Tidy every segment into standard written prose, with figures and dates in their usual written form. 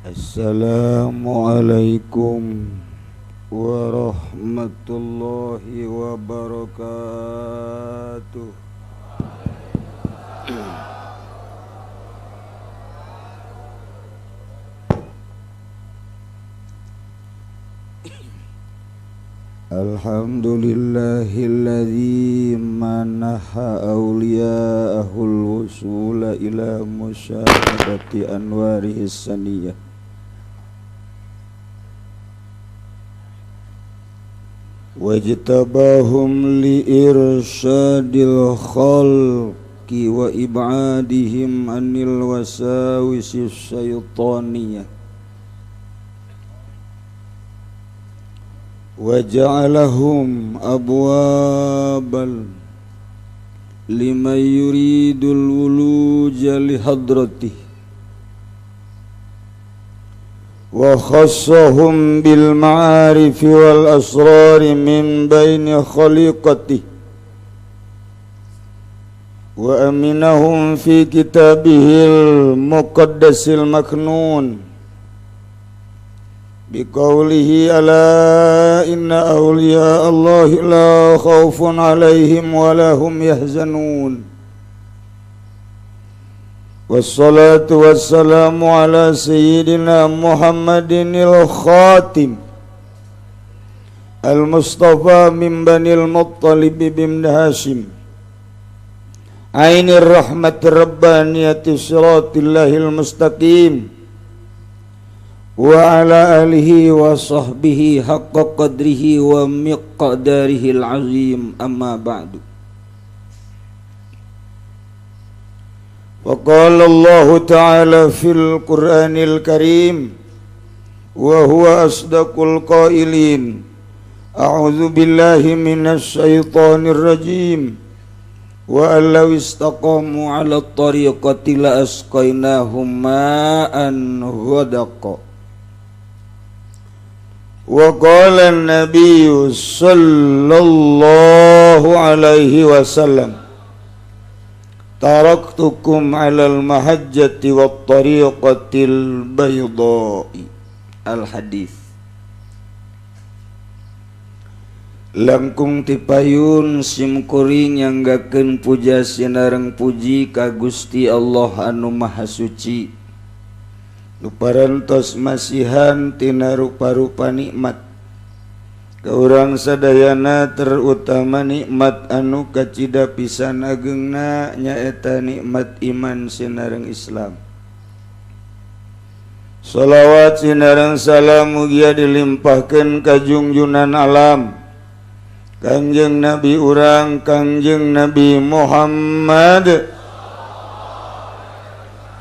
Assalamualaikum warahmatullahi wabarakatuh. Alhamdulillahilladzi manaha awliya'ahul wusula ila musyahadati anwarihi saniyah wajtabahum liirsyadil khalqi wa ibadihim anil wasawisis syaitaniyah وجعلهم أبوابا لمن يريد الولوج لحضرته وخصهم بالمعارف والأسرار من بين خليقته وأمنهم في كتابه المقدس المكنون بقوله ألا إن أولياء الله لا خوف عليهم ولا هم يحزنون والصلاة والسلام على سيدنا محمد الخاتم المصطفى من بني المطلب بن هاشم عين الرحمة الربانية صراط الله المستقيم وعلى آله وصحبه حق قدره ومقداره العظيم أما بعد. وقال الله تعالى في القرآن الكريم وهو أصدق القائلين أعوذ بالله من الشيطان الرجيم وأن لو استقاموا على الطريقة لأسقيناهم ماء غدقا. وقال النبي صلى الله عليه وسلم تركتكم على المحجة والطريقة البيضاء. الحديث. Langkung tipayun simkuring nyanggakeun puja sinareng puji ka Gusti Allah anu Maha Suci nu parantos masihan tina rupa-rupa nikmat ka urang sadayana, terutama nikmat anu kacida pisan agengna nyaeta nikmat iman sinareng Islam. Shalawat sinareng salam mugia dilimpahkeun ka junjunan alam Kangjeng Nabi urang Kangjeng Nabi Muhammad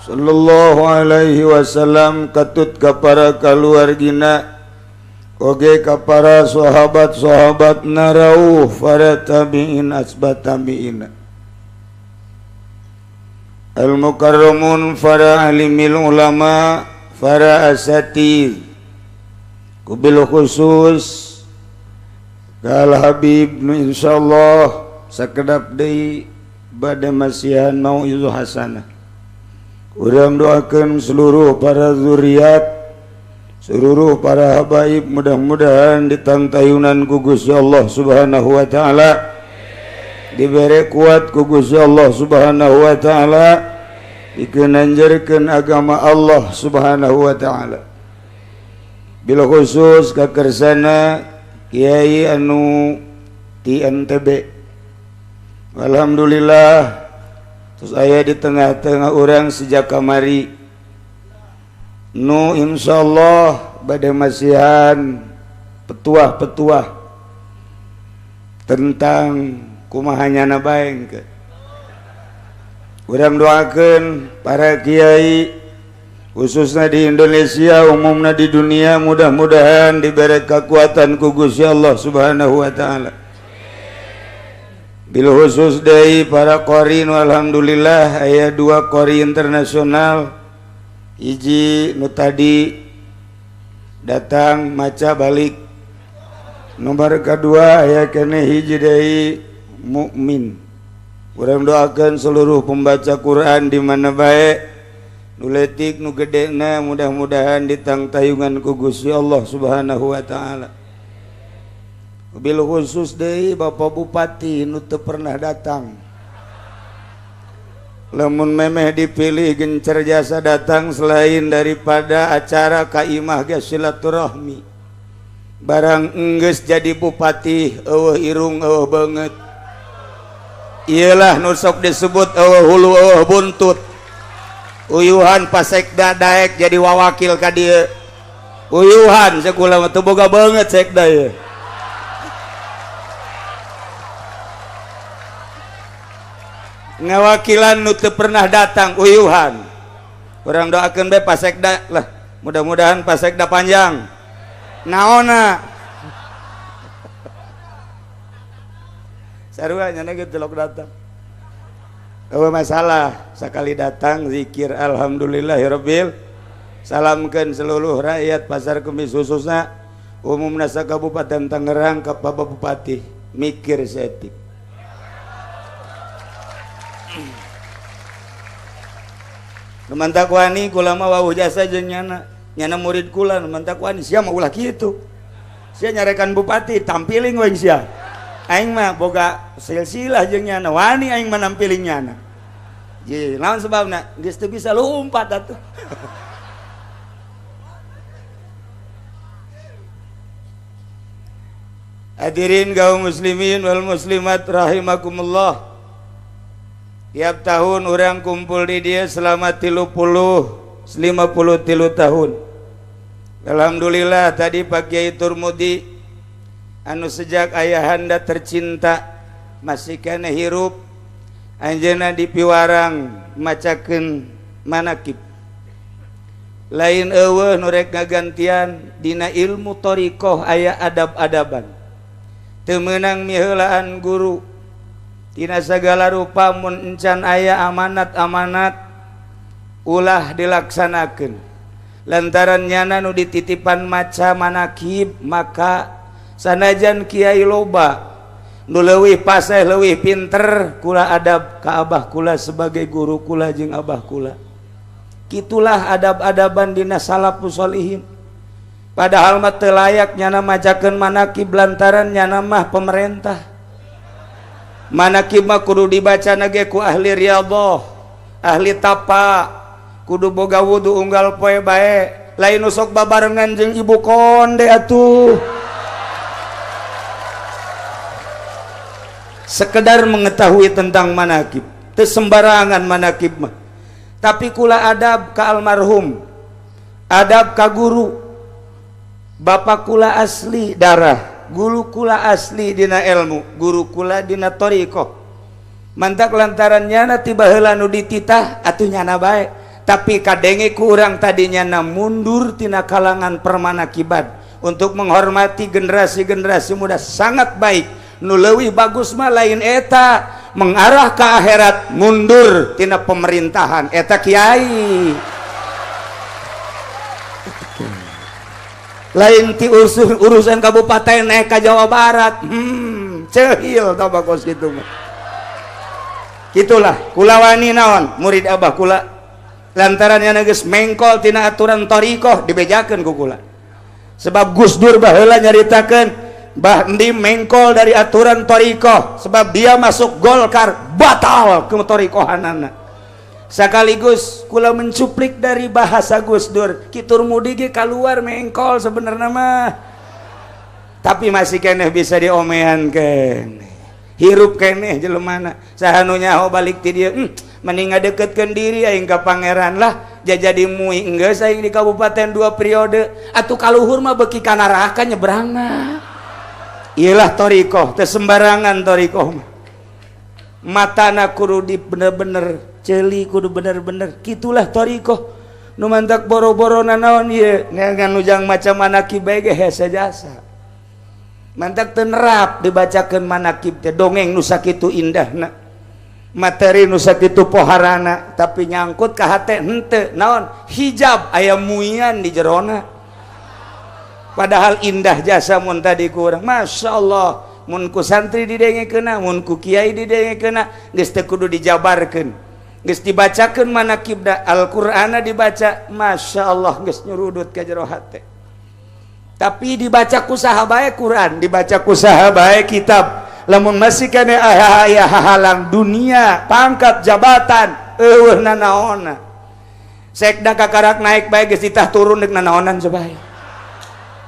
sallallahu alaihi wasallam, katut ka para kaluargina oge ka para sahabat-sahabat narauh para tabi'in asbat tabi'in al mukarramun para alimil ulama para asatid kubil khusus kal habib nu insyaallah sakedap deui bade masihan mauizah hasanah. Urang doakan seluruh para zuriat, seluruh para habaib, mudah-mudahan ditantayunan ku Gusti Allah Subhanahu wa taala, dibere kuat ku Gusti Allah Subhanahu wa taala, dikenanjerkeun agama Allah Subhanahu wa taala. Bila khusus ka kersana Kiai anu ti NTB. Alhamdulillah terus saya di tengah-tengah orang sejak kamari nu insyaallah bade masihan petuah-petuah tentang kumaha nyana bae engke. Urang doakeun para kiai khususnya di Indonesia, umumnya di dunia, mudah-mudahan diberi kekuatan ku Gusti Allah Subhanahu wa taala. Bil khusus dari para qorin, alhamdulillah aya dua qori internasional, hiji nu tadi datang maca balik, nomor kedua aya keneh hiji deui mukmin. Urang doakeun seluruh pembaca Quran di mana bae Nu leutik nu gedena mudah-mudahan ditangtayungan ku Gusti Allah Subhanahu wa taala. Bil khusus deui Bapak Bupati nu teu pernah datang. Lamun memeh dipilih gencer jasa datang selain daripada acara ka imah ge silaturahmi. Barang enggeus jadi bupati eueuh irung eueuh beungeut. Iyalah nu sok disebut eueuh hulu eueuh buntut. Uyuhan pasekda daek jadi wawakil ka dieu. Uyuhan sakula mah teu boga beungeut sekda ieu. Ngawakilan nu teu pernah datang uyuhan. Urang doakeun bae pasekda lah, mudah-mudahan pasekda panjang. Naonna? Sarua nya ge telok datang. Eueuh masalah, sakali datang zikir alhamdulillahirabbil. Salamkeun seluruh rakyat Pasar Kemis khususna umumna sa Kabupaten Tangerang ka Bapak Bupati mikir setik. Nu mantak wani kula mah wawuh jasa jeung nyana. Nyana murid kula nu mantak wani sia mah ulah kitu. Sia nyarekan bupati tampiling we sia. Aing mah boga silsilah jeung nyana wani aing mah nampiling nyana. Ye, naon sebabna? Geus teu bisa lompat atuh. Hadirin kaum muslimin wal muslimat rahimakumullah. Tiap tahun orang kumpul di dia selama 53 tahun. Alhamdulillah tadi Pak Kiai Turmudi anu sejak ayahanda tercinta masih kena hirup anjeunna di piwarang macakeun manakib. Lain eueuh nu rek ngagantian dina ilmu thariqah aya adab-adaban. Teu meunang miheulaan guru tina sagala rupa mun encan aya amanat-amanat ulah dilaksanakeun. Lantaran nyana nu dititipan maca manakib maka sanajan kiai loba nu leuwih paseh leuwih pinter kula adab ka abah kula sebagai guru kula jeung abah kula. Kitulah adab-adaban dina salafus sholihin. Padahal mah teu layak nyana macakeun manakib lantaran nyana mah pemerintah. Manakib mah kudu dibaca ge ku ahli riyadhah, ahli tapa, kudu boga wudu unggal poe bae, lain nu sok babarengan jeung ibu konde atuh. Sekedar mengetahui tentang manakib, teu sembarangan manakib mah. Tapi kula adab ka almarhum, adab ka guru. Bapak kula asli darah, guru kula asli dina ilmu, guru kula dina thariqah. Mantak lantaran nyana tiba heula nu dititah atuh nyana bae, tapi kadenge ku urang tadi nyana mundur tina kalangan permanakiban untuk menghormati generasi-generasi muda sangat baik. Nu leuwih bagus mah lain eta mengarah ke akhirat mundur tina pemerintahan eta kiai. Lain ti urusan kabupaten naik ke Jawa Barat, cehil tau bagus gitu mah. Gitulah kula wani naon murid abah kula lantaran yang geus mengkol tina aturan thariqah dibejakeun ku kula. Sebab Gus Dur baheula nyaritakeun bah endi mengkol dari aturan thariqah sebab dia masuk Golkar batal ke thariqahanana. Sekaligus kula mencuplik dari bahasa Gus Dur, kitur mudi ge keluar mengkol sebenarnya mah. Tapi masih keneh bisa diomean keneh. Hirup keneh jelemana. Saha nu nyaho balik ti dieu, mending ngadeukeutkeun diri aing ka pangeran lah, jadi mui enggeus aing di kabupaten 2 periode. Atuh kaluhur mah beuki ka neraka nyebrangna. Iyalah thariqah, teu sembarangan thariqah mah. Matana kudu di bener-bener celi kudu bener-bener kitulah thariqah nu mantak boro-boro nanaon ieu neangan ujang macam manakib bae ge hese jasa. Mantak teu nerap dibacakeun manakib teh dongeng nu sakitu indahna, materi nu sakitu poharana, tapi nyangkut ka hate henteu naon hijab aya muian di jerona. Padahal indah jasa mun tadi ku urang masyaallah mun ku santri didengekeunna mun ku kiai didengekeunna geus teu kudu dijabarkeun. Geus dibacakeun manakibna, Al-Qur'ana dibaca, Masya Allah geus nyurudut ka jero hate. Tapi dibaca ku saha bae Quran, dibaca ku saha bae kitab, lamun masih kene aya hahalang dunia, pangkat, jabatan, eueuh nanaonna. Sekda kakarak naik bae geus ditah turun, deuk nanaonan coba.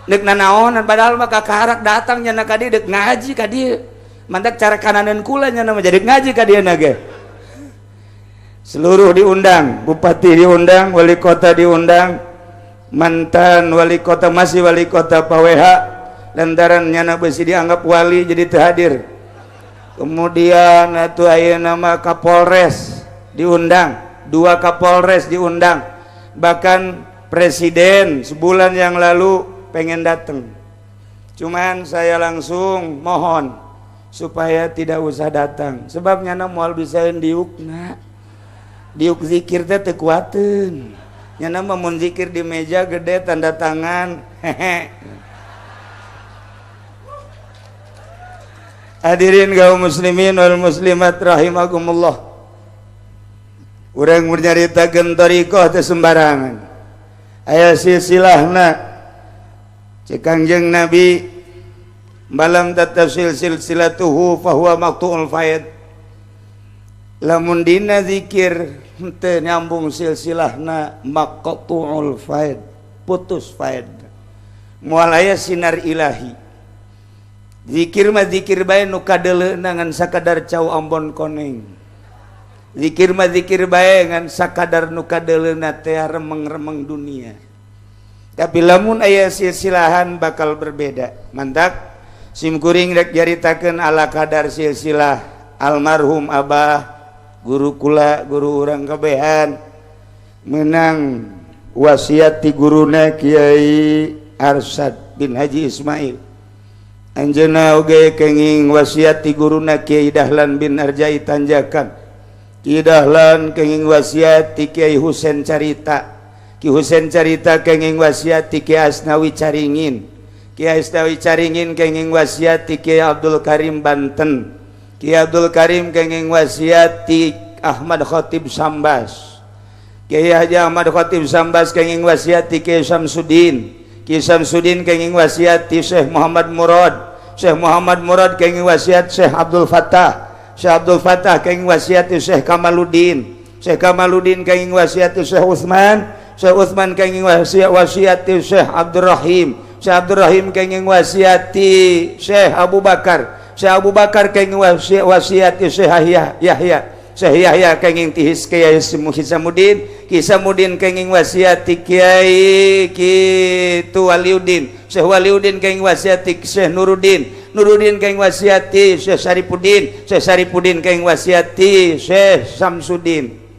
Deuk nanaonan, padahal mah kakarak datang nya ka dieu deuk ngaji ka dieu. Mantak cara kananeun kula nya mah jadi ngaji ka dieu ge. Seluruh diundang, bupati diundang, wali kota diundang, mantan wali kota, masih wali kota Pak WH, lantaran nyana besi dianggap wali jadi terhadir. Kemudian atuh aya nama Kapolres diundang, dua Kapolres diundang, bahkan presiden sebulan yang lalu pengen datang. Cuman saya langsung mohon supaya tidak usah datang, sebab nyana moal bisa diukna. Diuk zikir teh teu kuateun. Nyana mah mun zikir di meja gede tanda tangan. Hehe. Hadirin kaum muslimin wal muslimat rahimakumullah. Urang nyaritakeun thariqah teh sembarangan. Aya silsilahna. Cek Kangjeng Nabi balam tatasil silsilatuhu fahuwa maqtu'ul faid. Lamun dina zikir henteu nyambung silsilahna maqtu'ul faid, putus faid. Moal aya sinar ilahi. Zikir mah zikir bae nu kadeuleuna ngan sakadar cau ambon koneng. Zikir mah zikir bae ngan sakadar nu kadeuleuna teh remeng-remeng dunia. Tapi lamun aya silsilahan bakal berbeda. Mantak sim kuring rek jaritakeun ala kadar silsilah almarhum abah guru kula, guru urang kabehan, menang wasiat ti guruna Kiai Arsyad bin Haji Ismail. Anjeunna oge kenging wasiat ti guruna Kiai Dahlan bin Arjai Tanjakan. Kiai Dahlan kenging wasiat ti Kiai Husein Carita. Ki Husein Carita kenging wasiat ti Kiai Asnawi Caringin. Kiai Asnawi Caringin kenging wasiat ti Kiai Abdul Karim Banten. Ki Abdul Karim kenging wasiat ti Ahmad Khatib Sambas. Kiai Haji Ahmad Khatib Sambas kenging wasiat ti Kiai Samsudin. Kiai Samsudin kenging wasiat ti Syekh Muhammad Murad. Syekh Muhammad Murad kenging wasiat Syekh Abdul Fattah. Syekh Abdul Fattah kenging wasiat ti Syekh Kamaluddin. Syekh Kamaluddin kenging wasiat ti Syekh Utsman. Syekh Utsman kenging wasiat ti Syekh Abdurrahim. Syekh Abdurrahim kenging wasiat ti Syekh Abu Bakar. Syekh Abu Bakar kenging wasiat ti Syekh Yahya. Syekh Yahya kenging ti Kiai Hisamuddin. Hisamuddin kenging wasiat ti Kiai kitu Waliuddin. Syekh Waliuddin kenging wasiat ti Syekh Nuruddin. Nuruddin kenging wasiat ti Syekh Saripuddin. Syekh Saripuddin kenging wasiat ti Syekh Samsudin.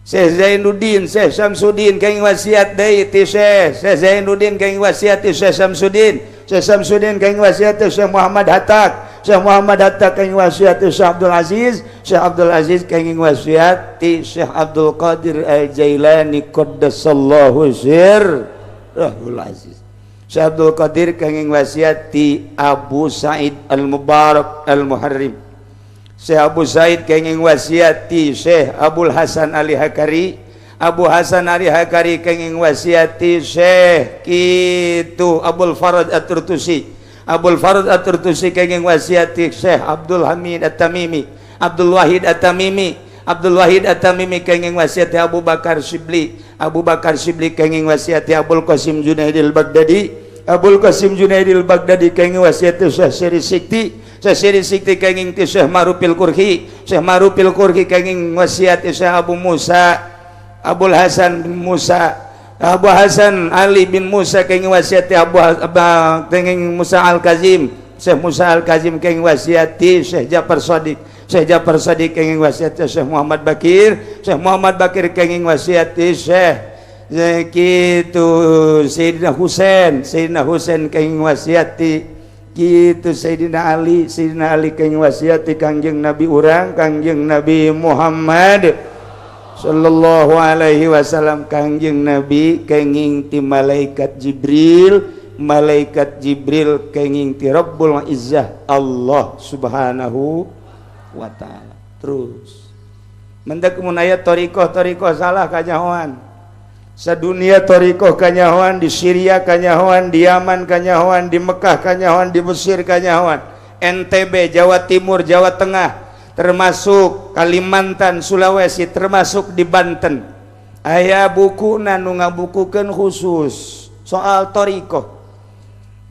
Syekh Zainuddin, Syekh Samsudin kenging wasiat deui ti Syekh Zainuddin kenging wasiat ti Syekh Samsudin. Syekh Samsudin kenging wasiat ti Syekh Muhammad Hatta. Syekh Muhammad Hatta kenging wasiat ti Syekh Abdul Aziz. Syekh Abdul Aziz kenging wasiat ti Syekh Abdul Qadir Al-Jailani qaddasallahu sirrahul aziz. Syekh Abdul Qadir kenging wasiat ti Abu Said Al-Mubarak Al-Muharrim. Syekh Abu Said kenging wasiat ti Syekh Abul Hasan Ali Hakari. Abu Hasan Ali Hakari kenging wasiat ti Syekh kitu Abul Farad At-Turtusi. Abul Farad At-Turtusi kenging wasiat ti Syekh Abdul Hamid At-Tamimi. Abdul Wahid At-Tamimi. Abdul Wahid At-Tamimi kenging wasiat ti Abu Bakar Shibli. Abu Bakar Shibli kenging wasiat ti Abul Qasim Junaidil Baghdadi. Abul Qasim Junaidil Baghdadi kenging wasiat ti Syekh Siri Sikti. Syekh Siri Sikti kenging ti Syekh Marufil Kurhi. Syekh Marufil Kurhi kenging wasiat ti Syekh Abu Musa Abul Hasan bin Musa. Abu Hasan Ali bin Musa kenging wasiat ti Abu kenging Musa Al Kazim. Syekh Musa Al Kazim kenging wasiat ti Syekh Ja'far Shadiq. Syekh Ja'far Shadiq kenging wasiat ti Syekh Muhammad Bakir. Syekh Muhammad Bakir kenging wasiat ti Syekh kitu Sayyidina Husain. Sayyidina Husain kenging wasiat ti kitu Sayyidina Ali. Sayyidina Ali kenging wasiat ti Kangjeng Nabi urang, Kangjeng Nabi Muhammad sallallahu alaihi wasallam. Kangjeng Nabi kenging ti malaikat Jibril, malaikat Jibril kenging ti Rabbul Izzah Allah Subhanahu wa taala. Terus Mendak mun aya thoriqoh thoriqoh salah kanyahoan. Sadunia thoriqoh kanyahoan, di Syria kanyahoan, di Yaman kanyahoan, di Mekah kanyahoan, di Mesir kanyahoan, NTB, Jawa Timur, Jawa Tengah, termasuk Kalimantan, Sulawesi, termasuk di Banten aya buku nu ngabukukeun khusus soal thoriqoh.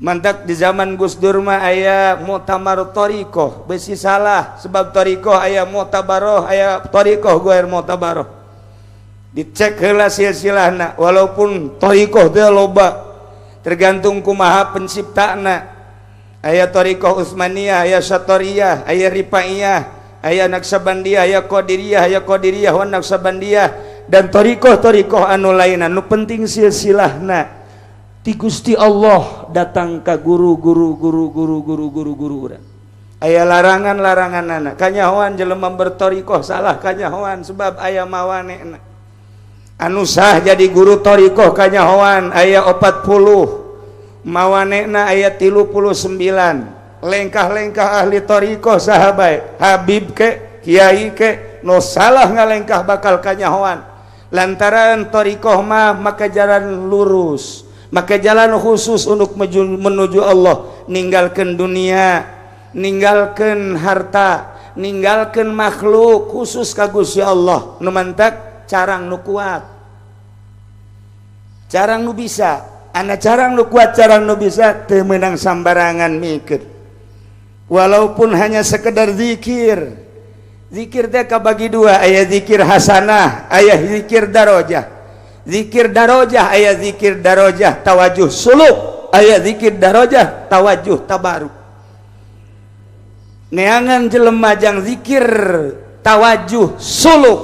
Mantak di zaman Gus Dur mah aya Muktamar Thoriqoh, besi salah, sebab thoriqoh aya muktabaroh, aya thoriqoh ghair muktabaroh. Dicek heula silsilahna, walaupun thoriqoh teh loba, tergantung kumaha penciptana. Aya thoriqoh Utsmaniyah, aya Satoriyah, aya Rifaiyah, aya Naksabandiyah, aya Qadiriyah, aya Qadiriyah wan Naksabandiyah, dan thoriqoh-thoriqoh anu lainna. Nu penting silsilahna ti Gusti Allah datang ka guru guru guru guru guru guru guru urang. Aya larangan-larangan anak kanyahoan jelema berthoriqoh salah kanyahoan, sebab aya mawanena. Anu sah jadi guru thoriqoh kanyahoan aya 40, mawanena aya 39. Lengkah-lengkah ahli thoriqoh sahabat, habib ke, kiai ke, no salah ngalengkah bakal kanyahoan, lantaran thoriqoh mah maka jalan lurus, maka jalan khusus untuk menuju Allah, ninggalkan dunia, ninggalkan harta, ninggalkan makhluk, khusus ka Gusti Allah. Nu mantak carang nu kuat, carang nu bisa anak, carang nu kuat, carang nu bisa, teu meunang sambarangan mikir walaupun hanya sekedar zikir. Zikir teh kabagi dua, aya zikir hasanah, aya zikir darojah. Zikir darojah, aya zikir darojah tawajuh suluk, aya zikir darojah tawajuh tabaruk. Neangan jelema jang zikir tawajuh suluk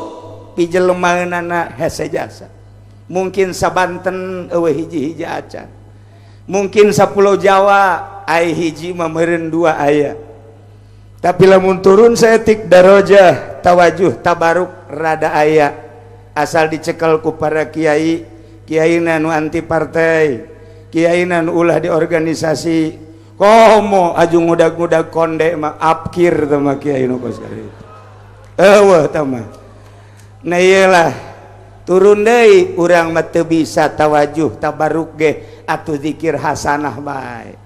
pi jelemaeunana hese jasa. Mungkin sabanten eueuh hiji-hiji acan, mungkin sapulau Jawa ai hiji mah meureun dua aya, tapi lamun turun saeutik darojah tawajuh tabaruk rada aya, asal dicekel ku para kiai. Kiai nu anti partai, kiai nu ulah di organisasi, komo aju ngudag-ngudag konde mah apkir teh mah. Kiai nu kos kitu eueuh teh mah. Nah, iyalah, turun deui urang mah teu bisa tawajuh tabaruk ge, atuh zikir hasanah bae.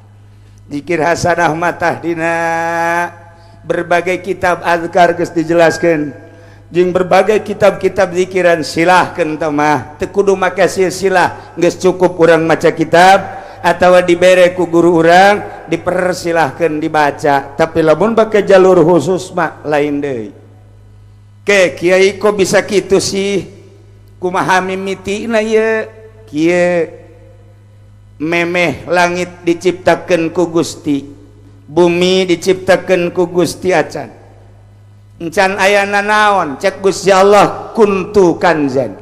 Zikir hasanah mah tah dina berbagai kitab azkar geus dijelaskeun jeung berbagai kitab-kitab zikiran. Silahkan teh mah teu kudu make silsilah, geus cukup urang maca kitab atau dibere ku guru urang, dipersilahkan dibaca. Tapi lamun pakai jalur khusus mah lain deui. Ke kiai, kok bisa gitu sih? Kumaha mimitina ye? Kieu, memeh langit diciptakeun ku Gusti, bumi diciptakeun ku Gusti, acan encan aya nanaon, cek Gusti Allah, kuntu kanzan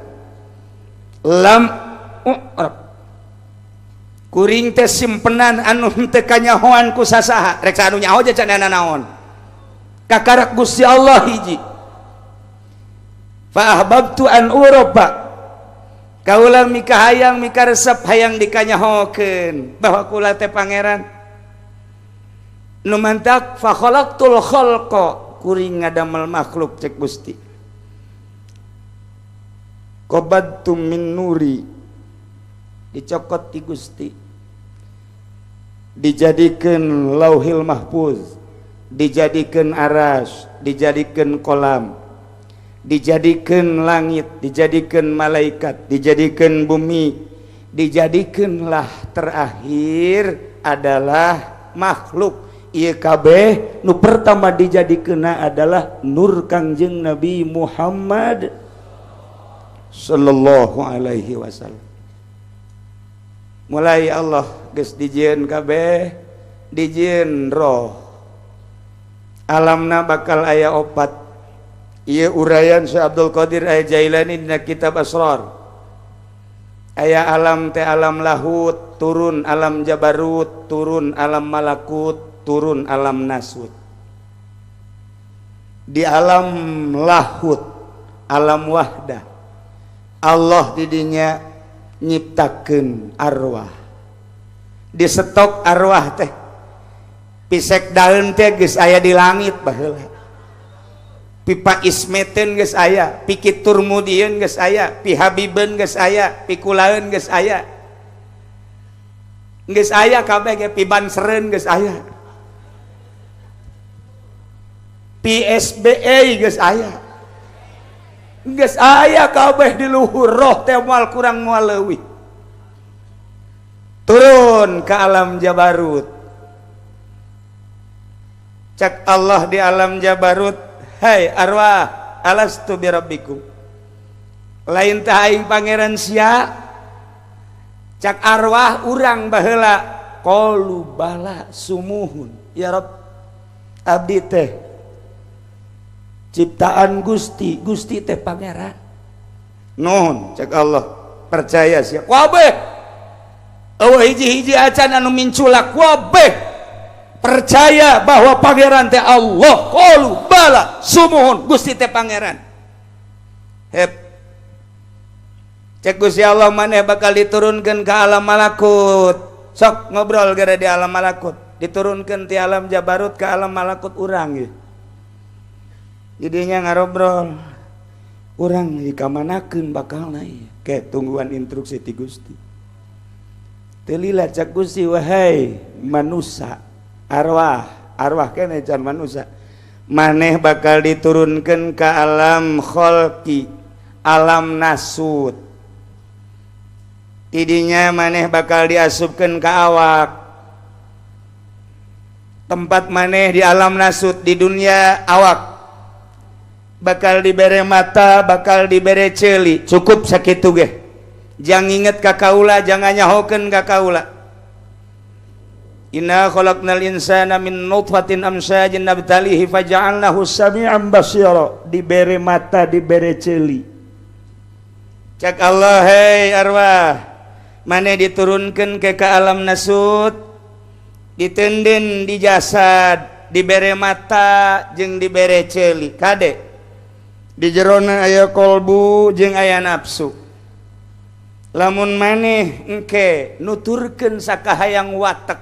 lam u'rab, kuring teh simpenan anu henteu kanyahoan ku sasaha. Rek anu nyaho can aya nanaon, kakarak Gusti Allah hiji. Fa ahbabtu an urafa, kaula mika hayang, mika resep hayang dikanyahokeun bahwa kula teh pangeran. Nu mantak fa khalaqtul khalqa, kuring ngadamel makhluk, cek Gusti. Qabadtu min nuri, dicokot ti Gusti, dijadikan Lauhil Mahfuz, dijadikan aras, dijadikan kolam, dijadikan langit, dijadikan malaikat, dijadikan bumi, dijadikanlah terakhir adalah makhluk. IKB nu pertama dijadikan adalah nur Kangjeng Nabi Muhammad sallallahu alaihi wasallam. Mulai Allah geus dijieun kabeh, dijieun roh, alamna bakal aya opat. Ieu uraian Syekh Abdul Qadir Al Jailani dina kitab Asrar. Aya alam teh alam lahut, turun alam jabarut, turun alam malakut, turun alam nasut. Di alam lahut, alam wahdah, Allah didinya nyiptakeun arwah. Di stok arwah teh pisek daun teh geus aya di langit baheula. Pi Pak Ismeten geus aya, pi Ki Turmudieun geus aya, pi Habiben geus aya, pi Kulaeun geus aya, geus aya kabeh ge, pi Bansereun geus aya, pi SBE geus aya, geus aya kabeh di luhur. Roh teh moal kurang moal leuwih. Turun ke alam Jabarut. Cak Allah di alam Jabarut, "Hai arwah, alastu birabbikum? Lain tah aing pangeran sia?" Cak arwah urang baheula, qalu bala, sumuhun ya Rabb, abdi teh ciptaan Gusti, Gusti teh pangeran. Nuhun, cek Allah, percaya sia kabeh. Eueuh hiji-hiji acan anu minculak, kabeh percaya bahwa pangeran teh Allah. Qalu bala, sumuhun, Gusti teh pangeran. Hep, cek Gusti Allah, maneh bakal diturunkan ke alam malakut. Sok ngobrol gara di alam malakut. Diturunkan ti alam Jabarut ke alam malakut urang ya. Jadinya ngarobrol urang dikamanakeun bakalna ieu? Ke tungguan instruksi ti Gusti. Teu lila cak Gusti, "Wahai manusia, arwah, arwah kene can manusia, maneh bakal diturunkan ke alam kholki, alam nasut. Tidinya maneh bakal diasupkan ke awak. Tempat maneh di alam nasut di dunia awak bakal dibere mata, bakal dibere ceuli. Cukup sakitu ge. Jangan inget ka kaula, jangan nyahokeun ka kaula. Inna khalaqnal insana min nutfatin amsyajin nabtalihi faja'alnahu sami'an basira." Dibere mata, dibere ceuli. Cak Allah, "Hei arwah, maneh diturunkan ke alam nasut, ditenden di jasad, dibere mata jeung dibere ceuli. Kade, di jerona aya kolbu jeung aya nafsu. Lamun maneh engke nuturkeun sakahayang watek,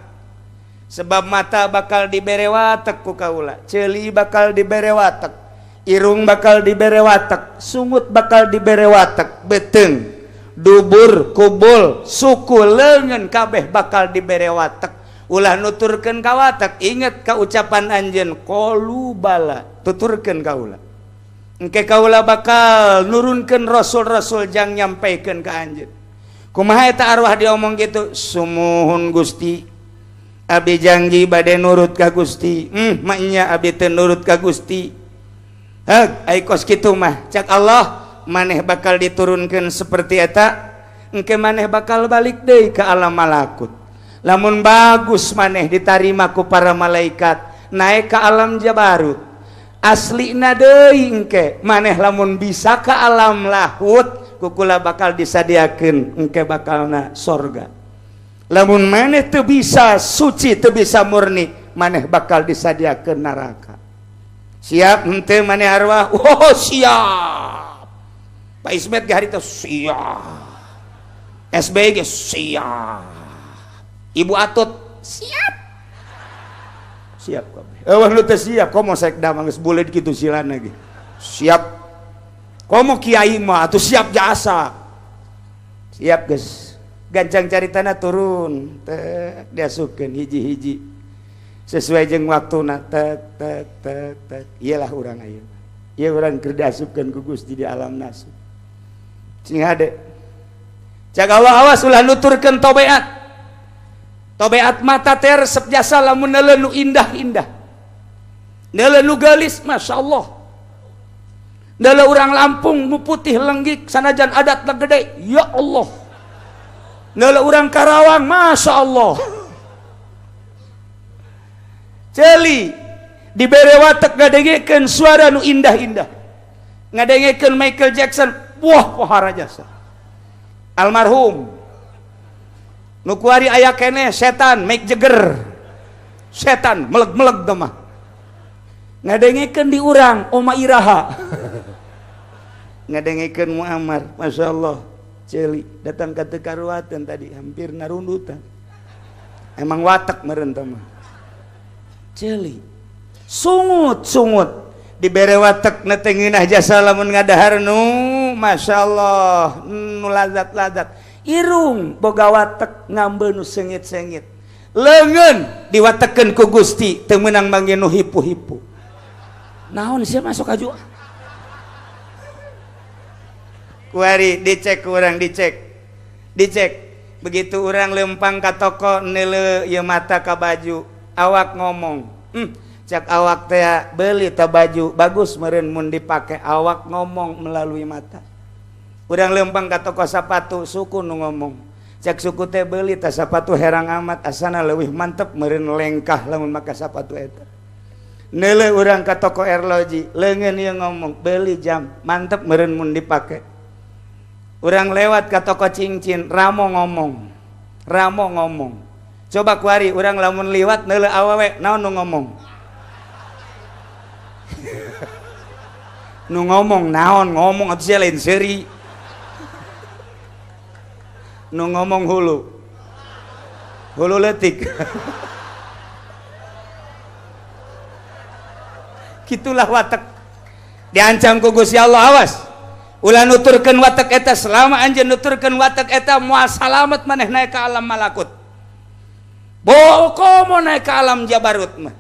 sebab mata bakal dibere watek ku kaula, ceuli bakal dibere watek, irung bakal dibere watek, sungut bakal dibere watek, beteng, dubur, kubul, suku, lengan, kabeh bakal dibere watek. Ulah nuturkeun ka watek, inget ka ucapan anjeun, qalu bala, tuturkeun kaula. Engke kaula bakal nurunkeun rasul-rasul jang nyampaikeun ka anjeun." Kumaha eta arwah diomong gitu? "Sumuhun Gusti, abdi janji bade nurut ka Gusti." Maknya abdi teu nurut ka Gusti. Heg, ai kos kitu mah, cak Allah, maneh bakal diturunkan seperti eta, engke maneh bakal balik deui ke alam malakut. Lamun bagus maneh ditarima ku para malaikat, naik ke alam Jabarut. Aslina deui engke maneh lamun bisa ke alam lahut, ku kula bakal disadiakeun engke bakalna sorga. Lamun maneh teu bisa suci, teu bisa murni, maneh bakal disadiakeun neraka. Siap henteu maneh, arwah?" "Oh, siap." Pak Ismet ge harita siap, SBY ge siap, Ibu Atut siap, siap kabeh. Eueuh nu teu siap, komo sekda mah geus buleud kitu silana ge siap, komo kiai mah atuh siap jasa, siap. Geus gancang caritana, turun tek, diasupkeun hiji-hiji sesuai jeung waktuna, tek tek tek tek. Iyalah urang ayeuna ieu, urang keur diasupkeun ku Gusti di alam nasut. Sing hade, cak Allah, "Awas, ulah nuturkeun tobeat." Tobeat mata teh resep jasa lamun neuleuh nu indah-indah, neuleuh nu geulis, Masya Allah, neuleuh urang Lampung nu putih lenggik sanajan adatna gede, ya Allah, neuleuh urang Karawang, Masya Allah. Ceuli dibere watek ngadengekeun suara nu indah-indah, ngadengekeun Michael Jackson, wah, pohara jasa almarhum. Nu kuari aya keneh setan Mick Jagger, setan meleg-meleg mah. Ngadengekeun di urang Oma Iraha, ngadengekeun Muammar, Masya Allah. Ceuli datang ke tekaruatan tadi hampir narundutan, emang watak meureun mah. Ceuli, sungut sungut. Dibere watek na teh ngeunah jasa lamun ngadahar nu masyaallah nu lazat-lazat. Irung boga watek ngambeul nu seungit-seungit. Leungeun diwatekeun ku Gusti teu meunang mangge nu hipu-hipu. Naon sia masuk aju? Kuari dicek kurang dicek. Dicek. Begitu orang lempang ka toko neuleuh ieu mata ka baju, awak ngomong. Cak awak teh beli ta baju bagus meureun mun dipake, awak ngomong melalui mata. Urang lempang ka toko sapatu, suku nu ngomong. Cak suku teh beli ta sapatu herang amat asana leuwih mantep meureun lengkah lamun make sapatu eta. Neuleuh urang ka toko erloji, leungeun ieu ngomong, beli jam mantep meureun mun dipake. Urang lewat ka toko cincin, ramo ngomong. Ramo ngomong. Coba kuari urang lamun liwat neuleuh awewe naon nu ngomong? Nu ngomong naon ngomong atuh sia lain seuri. Nu ngomong hulu. Hulu leutik. Kitulah watek. Diancam ku Gusti Allah, awas. Ulah nuturkeun watek eta, selama anjeun nuturkeun watek eta moal salamet maneh naik ka alam malakut. Boko naik ka alam jabarut mah.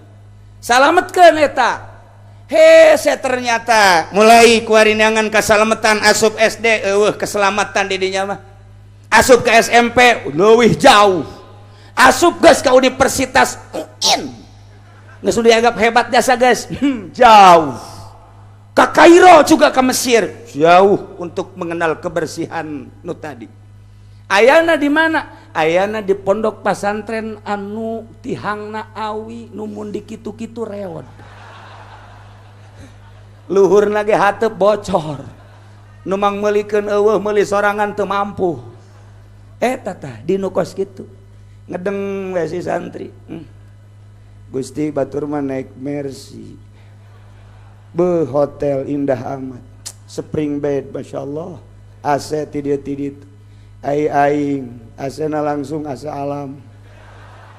Salametkeun eta. Hese ternyata mulai kuarinangan kasalametan asup SD eueuh keselamatan di dinya mah. Asup ke SMP leuwih jauh. Asup geus ka universitas UIN. Geus dianggap hebat jasa geus. Jauh. Ke Kairo juga ke Mesir, jauh untuk mengenal kebersihan nu tadi. Ayana di mana? Ayana di pondok pasantren anu tihangna awi nu mun dikitu-kitu reod. Luhurna ge hateup bocor. Nu mang meulikeun eueuh meuli sorangan teu mampu. Eta tah di nu kos kitu. Ngedeng we si santri. Gusti batur mah naik Mercy. Be hotel indah amat, spring bed, masya Allah, AC tidit-tidit, aing, AC na langsung AC alam,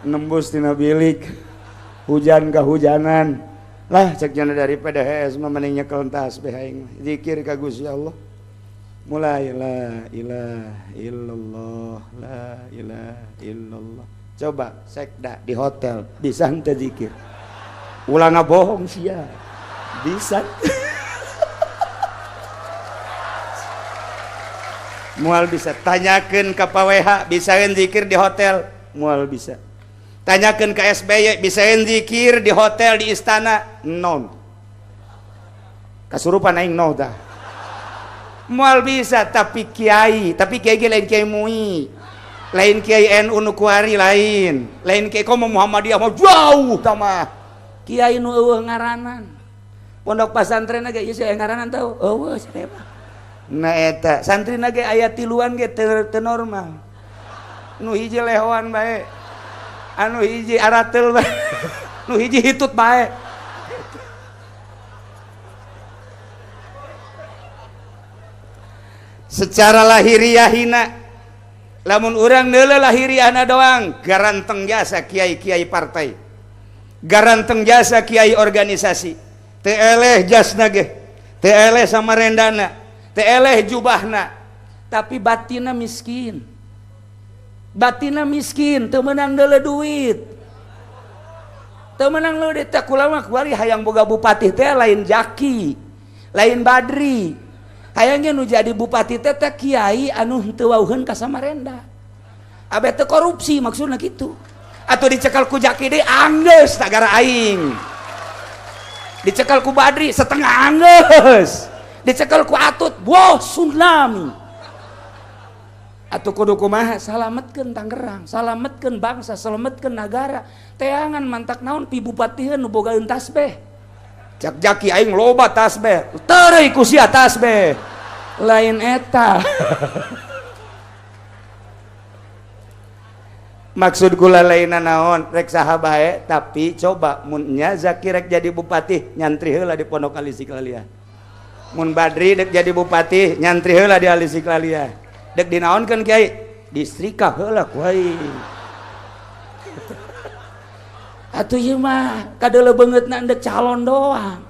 nembus tina bilik, hujan kehujanan, lah cek jana daripada HS mah mending nyekel tasbih aing, zikir ka Gusti Allah, mulai la ilaha illallah, la ilaha illallah, coba sekda di hotel bisa henteu zikir, ulah ngabohong sia. Bisa. Mual bisa. Tanyakeun ka PWH, bisaeun zikir di hotel, mual bisa. Tanyakeun ka SBY, bisaeun zikir di hotel di istana, non. Kasurupan aing no tah. Mual bisa, tapi kiai ge lain kiai MUI. Lain kiai NU nu kuari lain. Lain kiai komo Muhammadiyah mah jauh tah mah. Kiai nu eueuh ngaranan. Pondok pasantren ge ieu aya ngaranan tau? Eueuh sia mah. Nah eta santrina ge aya tiluan ge teu normal. Nu hiji lehoan bae. Anu hiji arateul bae. Nu hiji hitut bae. Secara lahiriah hina. Lamun urang neuleuh lahiriahna doang, garanteng jasa kiai-kiai partai. Garanteng jasa kiai organisasi. Teu eleh jasna ge, teu eleh samarendana, teu eleh jubahna, tapi batina miskin. Batina miskin, teu meunang deuleu duit. Teu meunang deuleu duit teh kula mah kuari hayang boga bupati teh lain Jaki, lain Badri. Hayang ge nu jadi bupati teh teh kiai anu henteu wauheun ka Samarenda. Abeh teu korupsi maksudna kitu. Atuh dicekal ku Jaki deui anggeus tagara aing. Dicekal ku Badri setengah anggeus, dicekal ku Atut wah tsunami. Atuh kudu kumaha salametkeun Tangerang, salametkeun bangsa, salametkeun nagara. Teangan mantak naon pi bupatiheun nu bogaeun tasbih. Cak Jaki aing loba tasbih, tereuy ku sia tasbih. Lain eta. Maksud kula lainna naon rek saha bae, tapi coba mun nya Zaki rek jadi bupati nyantri heula di Pondok Al-Istiqlaliyah. Mun Badri dek jadi bupati nyantri heula di Al-Istiqlaliyah. Dek dinaonkeun kiai? Distrika heula ku aing. Atuh ieu mah kadeuleu beungeutna endek calon doang.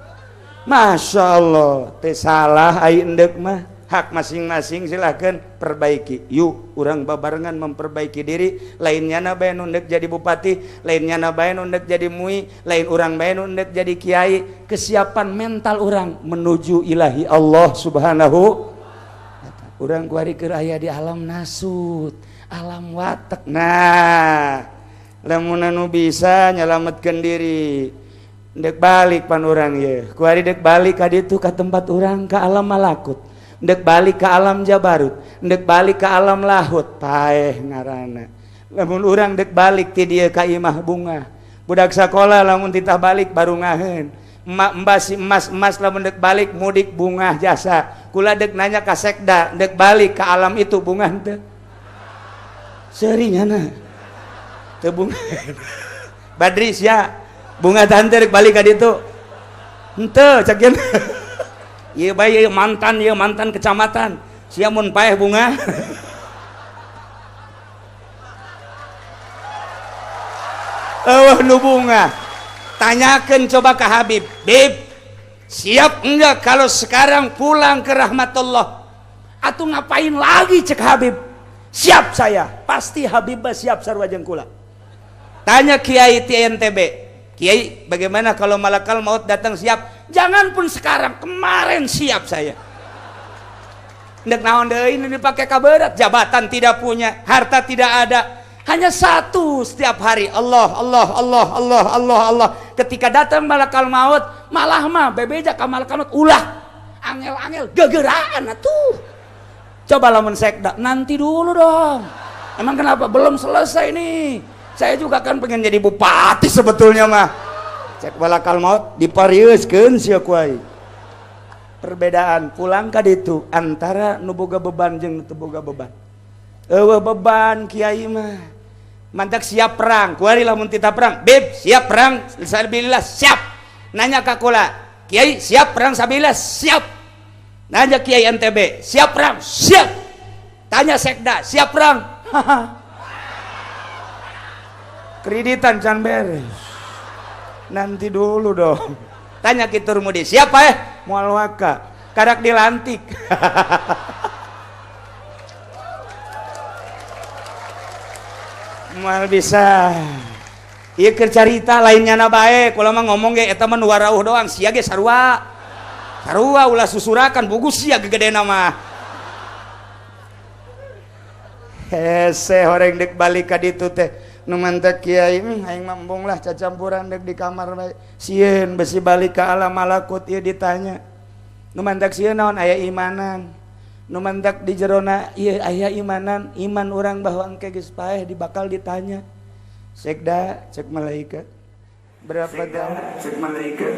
Masya Allah teh salah ai endek mah hak masing-masing silakan perbaiki. Yuk urang babarengan memperbaiki diri. Lain nyana bae nu endek jadi bupati, lain nyana bae nu endek jadi mui, lain urang bae nu endek jadi kiai. Kesiapan mental urang menuju ilahi Allah Subhanahu. Urang kuari keur aya di alam nasut, alam watek. Nah, lamun anu bisa nyalametkeun diri, ndek balik pan urang ye. Kuari dek balik ka ditu ka tempat urang ka alam malakut. Ndek balik ka alam jabarut, ndek balik ka alam lahut, paeh ngaranna. Lamun urang dek balik ti dieu ka imah bunga. Budak sakola lamun titah balik baru ngaheun. Emak mbah si emas-emas lamun dek balik mudik bungah jasa. Kula dek nanya ka sekda, dek balik ke alam itu bungah teu? Seuri nyana. Teu bungah. Badri sia, bunga tante dek balik ka ditu. Henteu cak yeun. Ieu bae ieu mantan kecamatan. Sia mun paeh bunga. Eueuh nu bunga. Tanyakan coba ke Habib, Bib, siap enggak kalau sekarang pulang ke rahmatullah? Atau ngapain lagi cek Habib? Siap saya, pasti Habib siap sarua jeung kula. Tanya Kiai TNTB, Kiai bagaimana kalau malakal maut datang siap? Jangan pun sekarang, kemarin siap saya. Ndek naon deui ini dipakai kaberat, jabatan tidak punya, harta tidak ada. Hanya satu setiap hari, Allah, Allah, Allah, Allah, Allah, Allah. Ketika datang malakal maut, malah mah bebeja ka malakal maut ulah angel-angel gegeraan atuh. Coba lamun sekda, nanti dulu dong. Emang kenapa belum selesai nih? Saya juga kan pengen jadi bupati sebetulnya mah. Cek malakal maut dipariuskeun sia ku aing. Perbedaan pulang ka ditu antara nu boga beban jeung nu teu boga beban. Eueuh beban kiai mah. Mantak siap perang, kuari lamun tita perang. Bib, siap perang, sabilillah siap. Nanya ka kula, kiai siap perang sabilillah siap. Nanya kiai NTB, siap perang, siap. Tanya sekda, siap perang. Kreditan can beres. Nanti dulu dong. Tanya Ki Turmudi, siapa eh? Moal waka, karak dilantik. Mal bisa. Ieu keur carita lain nyana bae, kula mah ngomong ge eta mah nu warauh doang, sia ge sarua. Sarua ulah susurakan bugus sia gegedena mah. Hese horeng dek balik ka ditu teh. Nu mantek kiai, aing mah embung lah cacampuran dek di kamar bae. Sieun besi balik ka alam malakut ieu ditanya. Nu mantek sieun naon aya imanan. Nu mantak di jerona ieu aya imanan, iman urang bahwa engke geus paeh dibakal ditanya. Sekda cek malaikat, berapa tahun cek malaikat,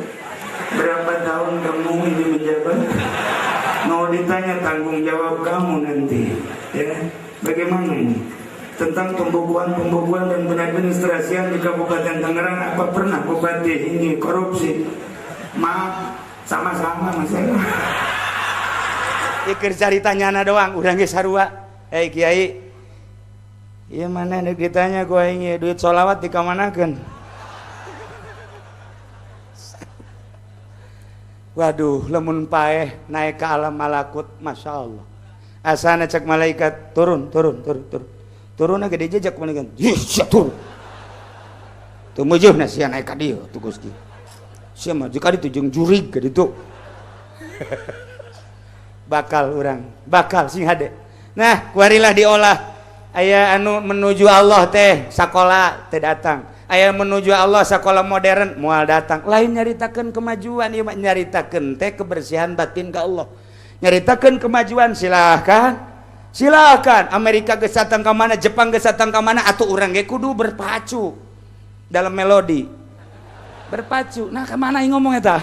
berapa tahun kamu ini menjabat? Mau ditanya tanggung jawab kamu nanti, ya. Bagaimana ini? Tentang pembukuan-pembukuan dan penadministrasian di Kabupaten Tangerang, apa pernah bupati ini korupsi? Maaf, sama-sama masalah. Iker carita nyana doang, urang ge sarua. Hei kiai, ieu mana deuk ditanya ku aing ieu duit sholawat dikamanakeun? Waduh, lamun paeh naik ke alam malakut, masya Allah. Asana cek malaikat turun, turun, turun, turun. Turun ge dijejak malaikat. Ih, sia turun. Teu meujeuna sia naik ka dieu tuh Gusti. Sia mah jika ditu jeung jurig ka ditu. Bakal urang, bakal sing hade. Nah, kuarilah diolah. Aya anu menuju Allah teh sakola teh datang. Aya menuju Allah sakola modern moal datang. Lain nyaritakeun kemajuan ieu mah nyaritakeun teh kebersihan batin ka Allah. Nyaritakeun kemajuan silahkan. Silahkan Amerika geus datang ka mana, Jepang geus datang ka mana, atuh urang ge kudu berpacu dalam melodi. Berpacu. Nah, ka mana aing ngomong eta?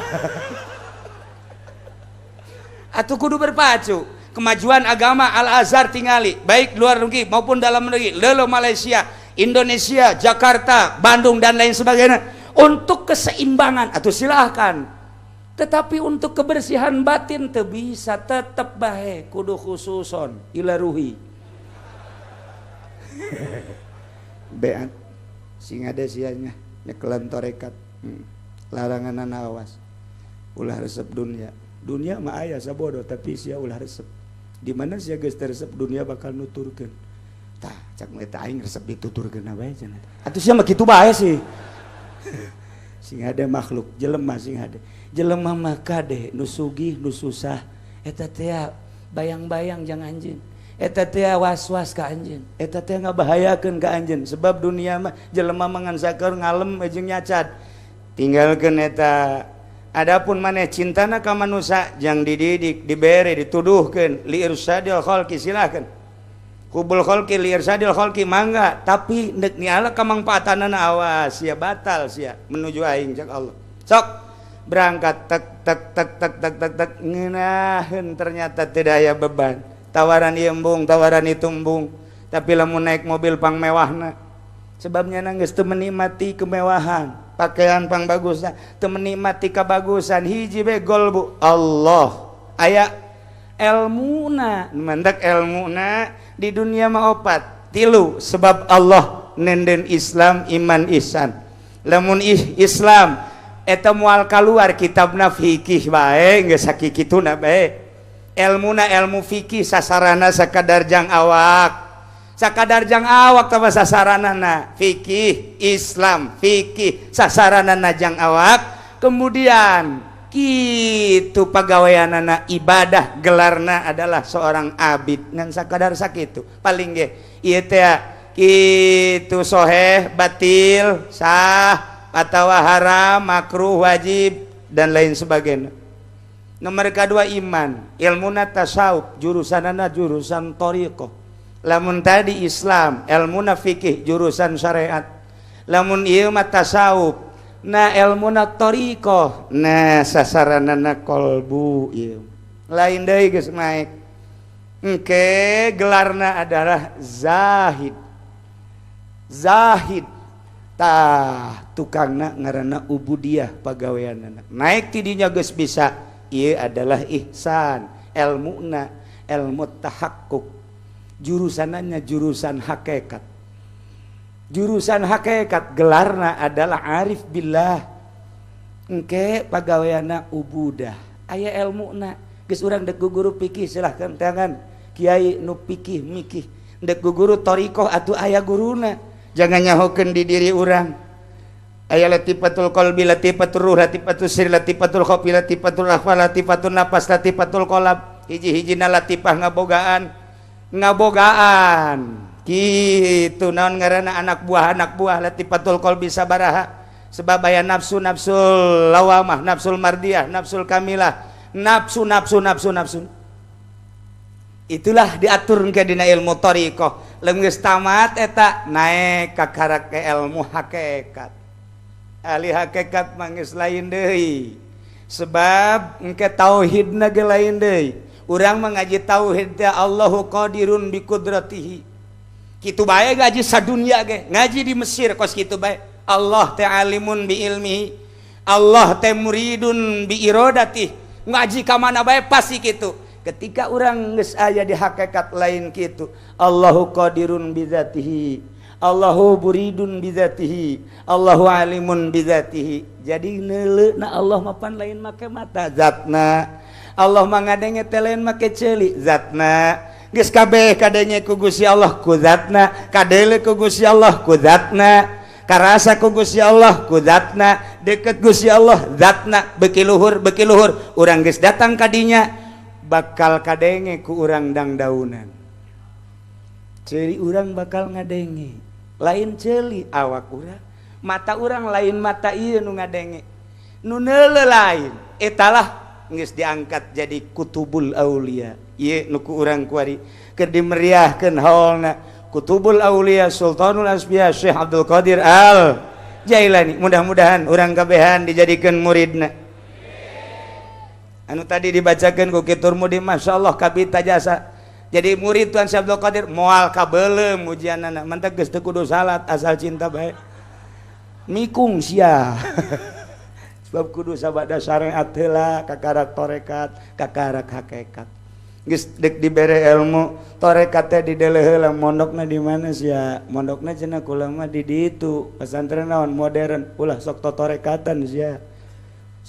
Atuh kudu berpacu. Kemajuan agama Al-Azhar tingali, baik luar negeri maupun dalam negeri, lelo Malaysia, Indonesia, Jakarta, Bandung dan lain sebagainya. Untuk keseimbangan atau silahkan. Tetapi untuk kebersihan batin teu bisa, tetep bae kudu khususon ila ruhi. Beat sing ada sianya nyekelan torekat. Larangan awas. Ulah resep dunia. Dunia mah aya sabodo, tapi sia ulah resep. Di mana sia geus resep dunia bakal nuturkeun. Tah, cak eta aing resep dituturkeun bae cenah. Atuh sia mah kitu bae sih. Sing hade makhluk jelema, sing hade. Jelema mah kade nu sugih nu susah eta teh bayang-bayang jang anjeun. Eta teh was-was ka anjeun. Eta teh ngabahayakeun ka anjeun sebab dunia mah jelema mah ngan sakur ngalem jeung nyacat. Tinggalkeun eta. Adapun maneh cintana ka manusia jang dididik, dibere, dituduhkeun li irsadil khalqi silahkeun. Hubul khalqi li irsadil khalqi mangga, tapi neuk niala kamangfaatanana awas sia batal sia menuju aing cak Allah. Sok berangkat tek tek tek tek tek tek tek ngeunaheun ternyata tidak aya beban. Tawaran ieu embung, tawaran itu embung, tapi lamun naik mobil pang mewahna. Sebabnya geus teu menikmati kemewahan, pakaian pang bagusna, teu menikmati kebagusan hiji be golbu Allah. Aya elmuna, mantak elmuna di dunia mah opat, tilu sebab Allah nenden Islam, iman, ihsan. Lamun Islam eta moal kaluar kitabna fikih bae geus sakikituna bae. Elmuna elmu fikih sasarana sakadar jang awak. Sakadar jang awak tambah sasaranana fikih Islam, fikih sasaranana jang awak. Kemudian kitu pagaweanana ibadah, gelarna adalah seorang abid ngan sakadar sakitu paling ge ieu teh kitu soheh batil sah atawa haram makruh wajib dan lain sebagainya. Nomor kedua iman, ilmuna tasawuf, jurusanana jurusan thariqah. Lamun tadi Islam, ilmuna fikih jurusan syariat. Lamun ieu mah tasawuf, nah ilmuna thariqah, nah sasaranana kolbu ieu. Lain deui geus naik. Engke gelarna adalah zahid. Zahid. Tah tukangna ngaranna ubudiyah pagaweanana. Naik ti dinya geus bisa, ieu adalah ihsan, elmuna ilmu tahakkuk. Jurusanannya jurusan hakikat. Jurusan hakikat gelarna adalah arif billah. Engke pagaweana ubudah. Aya elmuna. Geus urang dek guru fikih silahkan tangan. Kiai nu fikih mikih. Dek guru thariqah atuh aya guruna. Jangan nyahokeun di diri urang. Aya latifatul qalbi, latifatul ruh, latifatul sir, latifatul khafi, latifatul akhfa, latifatul nafas, latifatul qalb. Hiji-hijina latifah ngabogaan. Ngabogaan gitu naon ngaranna anak buah latifatul qalbi sabaraha sebab aya nafsu, nafsul lawamah, nafsul mardiyah, nafsul kamilah, nafsu nafsu nafsu nafsu. Itulah diatur ke dina ilmu thariqah. Lamun geus tamat eta naik ka karak ke ilmu hakikat. Ahli hakikat mah geus lain deui. Sebab engke tauhidna ge lain deui. Urang mengaji tauhid teh Allahu qadirun bi qudratihi. Kitu bae ngaji sadunya ge, ngaji di Mesir kos kitu bae. Allah teh alimun bi ilmihi. Allah teh muridun bi iradatihi. Ngaji ka mana bae pasti kitu. Ketika urang geus aya di hakikat lain kitu, Allahu qadirun bi dzatihi. Allahu muridun bi dzatihi. Allahu alimun bi dzatihi. Jadi neuleuh na Allah mapan lain make mata zatna. Allah mah ngadenge teh lain make ceuli zatna. Geus kabeh kadenge ku Gusti Allah ku zatna, kadeuleu ku Gusti Allah ku zatna, karasa ku Gusti Allah ku zatna, deket Gusti Allah zatna, beuki luhur urang geus datang ka dinya bakal kadenge ku urang dangdaunan. Ceuli urang bakal ngadenge, lain ceuli awak urang, mata urang lain mata ieu nu ngadenge. Nu neuleuh lain, etalah geus diangkat jadi kutubul aulia. Ieu nu ku urang kuari keur dimeriahkeun haolna Kutubul Aulia Sultanul Asbiya Syekh Abdul Qadir Al Jailani. Mudah-mudahan urang kabehan dijadikeun muridna. Anu tadi dibacakeun ku Kitur Mudi, masyaallah kabita jasa. Jadi murid Tuan Syekh Abdul Qadir moal kabeuleum ujianana, mantak geus teu kudu salat asal cinta bae. Mikung sia. Sebab kudu sabada syariat heula kakarak tarekat, kakarak hakikat. Geus dek dibere ilmu tarekat teh dideleh heula mondokna di mana sia? Mondokna cenah kula mah di ditu, pesantren naon modern, ulah sok totorekatan sia.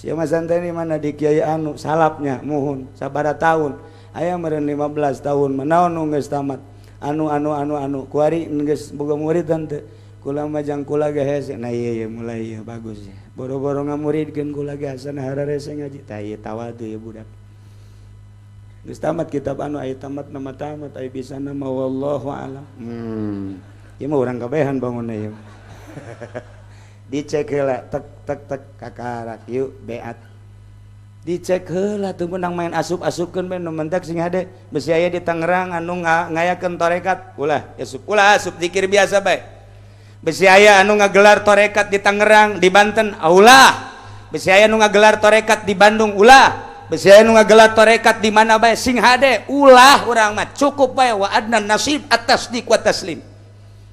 Sia masantren di mana? Di kiai anu salapnya. Muhun, sabaraha tahun? Aya meureun 15 tahun. Manaon nu geus tamat? Anu anu anu anu. Kuari geus boga murid teu? Kula mah jang kula ge hese. Nah, iya iya, mulai iya, bagus ya. Boro-boro ngamuridkeun, kula ge asana hararese ngaji. Tah, ieu tawadu ya budak. Geus tamat kitab anu, aya tamat nama tamat, aya bisa nama wallahu alam. Ieu mah urang kabehan bangunna ieu. Dicek heula, tek tek tek, kakarak yuk beat. Dicek heula, teu meunang main asup-asupkeun bae. Nu mentek sing hade, besi aya di Tangerang anu ngayakeun tarekat, ulah asup, ulah asup, zikir biasa bae. Besi aya anu ngagelar tarekat di Tangerang, di Banten, ulah. Besi aya anu ngagelar tarekat di Bandung, ulah. Besi aya anu ngagelar tarekat di mana bae, sing hade, ulah. Urang mah cukup bae wa adnan nasib at-tasdiq wa taslim.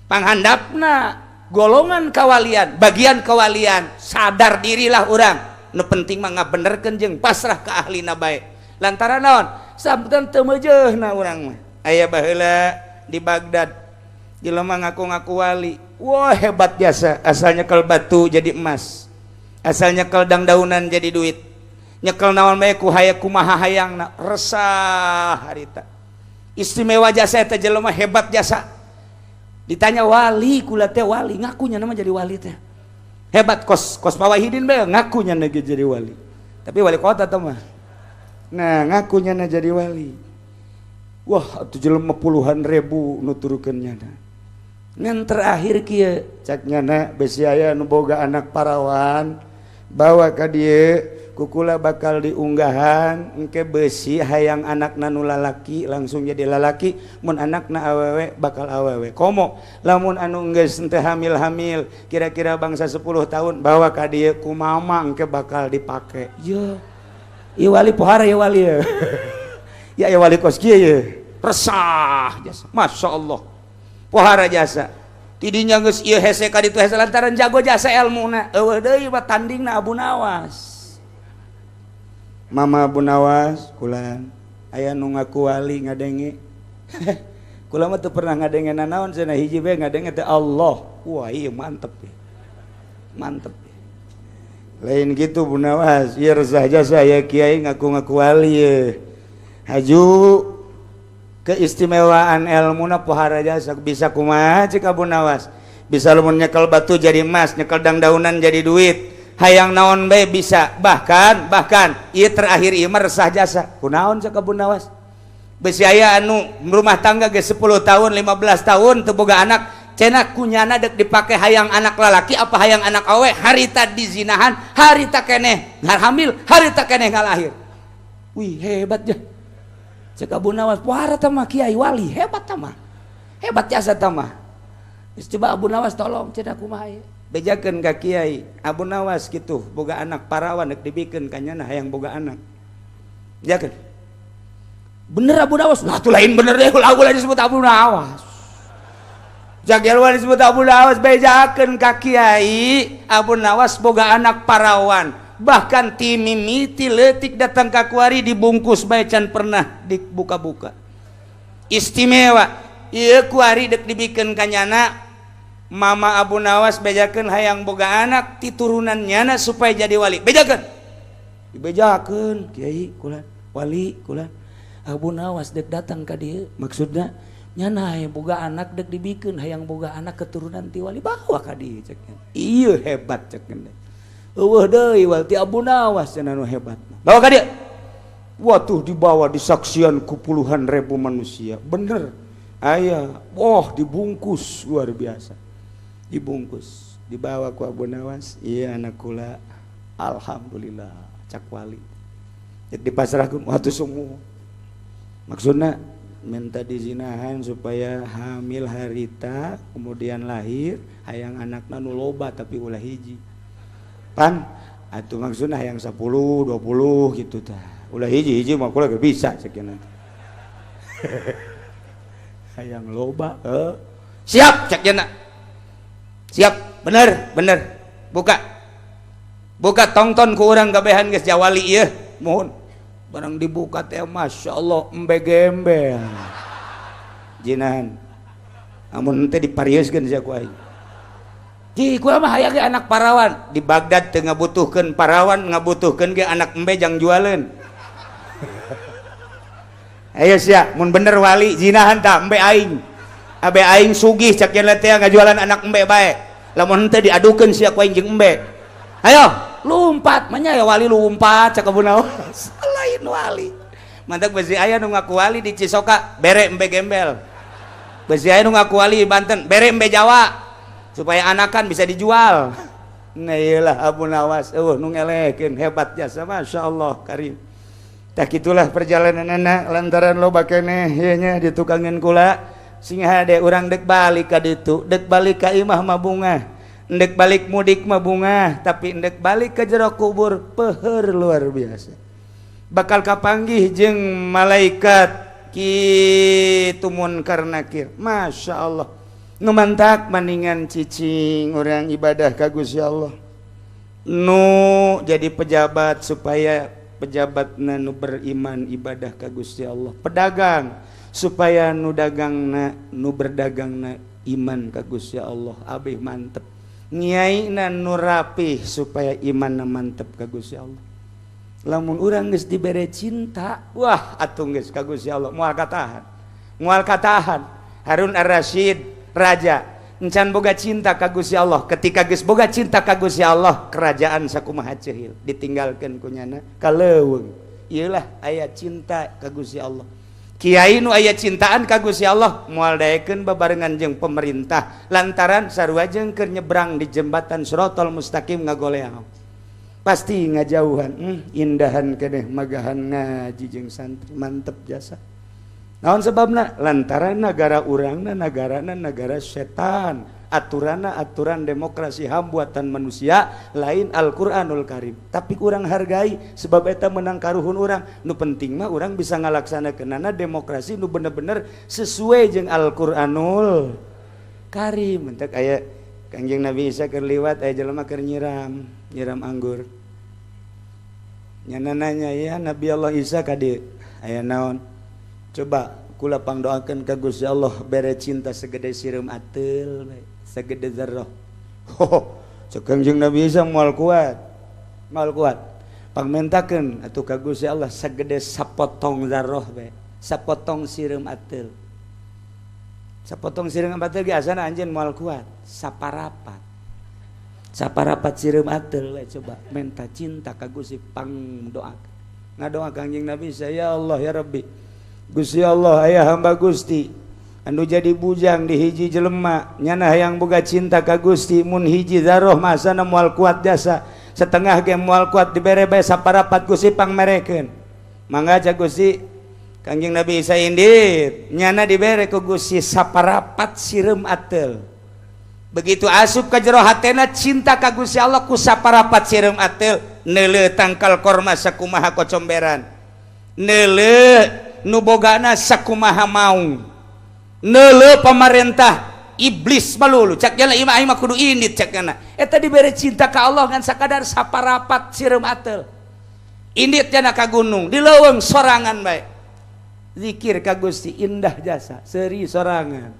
Panghandapna golongan kawalian, bagian kawalian, sadar dirilah urang. Nu penting mah ngabenerkeun jeung pasrah ke ahlina bae. Lantaran naon? Sampetan teu meujeuhna urang mah. Aya baheula di Baghdad jelema ngaku-ngaku wali. Wah, hebat jasa, asalnya nyekel batu jadi emas, asalnya nyekel dang-daunan jadi duit, nyekel naon bae ku hayang kumaha hayangna. Resah harita, istimewa jasa eta jelema, hebat jasa. Ditanya wali, kula teh wali, ngakunya nama jadi wali teh hebat, kos kos Pawahidin bae ngakunya nage jadi wali, tapi wali kota tuh mah. Nah, ngakunya na jadi wali. Wah, atuh jelema puluhan ribu nuturkeun nyana. Ngan terakhir kieu cak nyana, besi aya nu boga anak parawan, bawa ka dieu kukula bakal diunggahan. Engke besi hayang anak nu lalaki langsung jadi lalaki, mun anakna awewe bakal awewe. Komo lamun anu geus henteu hamil-hamil, kira-kira bangsa 10 tahun, bawa ka dieu ku mama engke bakal dipake. Ye, ieu wali pohara ya, wali ya ya, ya wali kos kieu ye. Resah jasa, Masya Allah, pohara jasa. Tidinya geus ieu hese ka ditu hese lantaran jago jasa ilmuna. Eueuh deui mah tandingna Abu Nawas. Mama Abu Nawas, kulan aya nu ngaku wali ngadenge. Kula mah teu pernah ngadenge nanaon cenah, hiji bae ngadenge teh Allah. Wah, iya mantep ya. Mantep ya. Lain gitu Bu Nawas, ieu resah jasa ya kiai ngaku-ngaku wali ye. Haju keistimewaan ilmuna pohara jasa, bisa kumaha cek Abu Nawas? Bisa lamun nyekel batu jadi emas, nyekel dang-daunan jadi duit, hayang naon bae bisa. Bahkan bahkan ieu terakhir ieu mah resah jasa. Kunaon cek Abu Nawas? Besi aya anu rumah tangga ge 10 tahun, 15 tahun teu boga anak, cenah kunyana dek dipake hayang anak lalaki apa hayang anak awe. Harita dizinahan, harita keneh hamil, harita keneh ngalahir. Wih, hebat ya cek Abu Nawas. Pohara tama kiai wali hebat tama, hebat jasa tama. Coba Abu Nawas tolong cenah, kumaha ieu? Bejakeun ka kiai Abu Nawas gitu, boga anak parawan dek dibikeun ka nyana, hayang boga anak. Bejakeun. Bener Abu Nawas lah tuh? Lain bener deh, ulah ulah disebut Abu Nawas. Jagelwan disebut Abu Nawas. Bejakeun ka kiai Abu Nawas boga anak parawan, bahkan ti mimiti leutik datang ka kuari dibungkus bae can pernah dibuka-buka. Istimewa ieu, kuari dek dibikeun ka nyana. Mama Abu Nawas bejakeun hayang boga anak ti turunan nyana supaya jadi wali. Bejakeun, dibejakeun, kiai kula wali, kula Abu Nawas dek datang ka dieu, maksudna nyana hayang boga anak dek dibikeun, hayang boga anak keturunan ti wali, bawa ka dieu cek. Ieu hebat cek. Eueuh deui wal ti Abu Nawas cenah nu hebat, bawa ka dieu. Wah, dibawa, disaksian ku puluhan ribu manusia, bener aya. Wah, dibungkus luar biasa, dibungkus, dibawa ku Abu Nawas. Iya, anak kula, alhamdulillah cak wali. Dipasrahkan waktu semua, maksudnya minta dizinahan supaya hamil harita kemudian lahir, hayang anak nu loba tapi ulah hiji pan atau maksudnya hayang 10 20 gitu tah, ulah hiji hiji mah kula bisa sekian nanti, hayang loba. Eh. Siap cek jana, siap, bener bener, buka buka, tongton ku urang kabehan geus jawali ieu. Mohon barang dibuka teh, Masya Allah, embe gembel jinan, amun teh dipariuskeun sia ku aing. Ji kula mah hayang ge anak parawan. Di Baghdad teu ngabutuhkeun parawan, ngabutuhkeun ge anak embe jang jualeun. Ayo sia, mun bener wali zinahan tah embe aing. Abe aing sugih cak yen teh ngajualan anak embe bae. Lamun henteu diadukeun sia ku aing jeung embe. Ayo, lompat, manya ya wali lompat cak Abu Nawas. Lain wali. Mantak besi aya nu ngaku wali di Cisoka, bere embe gembel. Besi aya nu ngaku wali di Banten, bere embe Jawa. Supaya anakan bisa dijual. Nah iyalah Abu Nawas, eueuh nu ngelekeun hebat jasa, Masya Allah karim. Tak itulah perjalanan anak lantaran loba keneh ieu nya ditukangeun kula sing hade urang dek balik ka ditu, dek balik ka imah mah bungah, endek balik mudik mah bungah, tapi endek balik ke jero kubur peuheur luar biasa. Bakal kapanggih jeung malaikat kitu munkar nakir. Masya Allah. Nu mantak maningan cicing orang ibadah ka Gusti Allah. Nu jadi pejabat supaya pejabatna nu beriman ibadah ka Gusti Allah. Pedagang supaya nu dagangna nu berdagangna iman ka Gusti Allah. Abih mantep. Ngiaina nu rapih supaya imanna mantep ka Gusti Allah. Lamun urang geus dibere cinta, wah atuh geus ka Gusti Allah moal katahan. Moal katahan. Harun Ar-Rasyid raja encan boga cinta ka Gusti Allah. Ketika geus boga cinta ka Gusti Allah, kerajaan sakumaha ceuhil ditinggalkeun ku nyana ka leuweung. Ieulah aya cinta ka Gusti Allah. Kiai nu aya cintaan ka Gusti Allah moal daekeun babarengan jeung pemerintah lantaran sarua jeung keur nyebrang di jembatan Sirotol Mustaqim ngagoleang. Pasti ngajauhan, indahan keneh magahan ngaji jeung santri mantep jasa. Naon sebabna? Lantaran negara urangna negarana negara setan, aturanna aturan demokrasi HAM buatan manusia, lain Al-Qur'anul Karim. Tapi kurang hargai sebab eta menang karuhun urang. Nu penting mah urang bisa ngalaksanakeunana demokrasi nu bener-bener sesuai jeung Al-Qur'anul Karim. Entek aya Kangjeng Nabi Isa keur liwat aya jelema keur nyiram, nyiram anggur. Nyana nanya, "Ya Nabi Allah Isa ka dieu, aya naon?" Coba kula pangdoakeun ka Gusti Allah bere cinta segede sireum ateul bae, segede zarrah. Ho, cek Kangjeng Nabi Isa moal kuat. Moal kuat. Pangmentakeun atuh ka Gusti Allah segede sapotong zarrah bae, sapotong sireum ateul. Sapotong sireum ateul ge asana anjeun moal kuat, saparapat. Saparapat sireum ateul we coba menta cinta ka Gusti pangdoakeun. Ngadoa Kangjeng Nabi Isa, "Ya Allah ya Rabbi, Gusti Allah aya hamba Gusti anu jadi bujang di hiji jelema nyana hayang boga cinta ka Gusti mun hiji zarroh masana moal kuat jasa setengah ge moal kuat dibere bae saparapat Gusti pangmerekeun." Mangga cak Gusti. Kangjeng Nabi Isa indit nyana dibere ku Gusti saparapat sireum ateul. Begitu asup ka jero hatena cinta ka Gusti Allah ku saparapat sireum ateul, neuleuh tangkal korma sakumaha kocomberan, neuleuh nu bogana sakumaha maung, neuleuh pamarentah iblis malulu cak jala imah aing mah kudu indit cak kana. Eta dibere cinta ka Allah ngan sakadar saparapat sireum ateul. Indit jana ka gunung di leuweung sorangan bae zikir ka Gusti, indah jasa seuri sorangan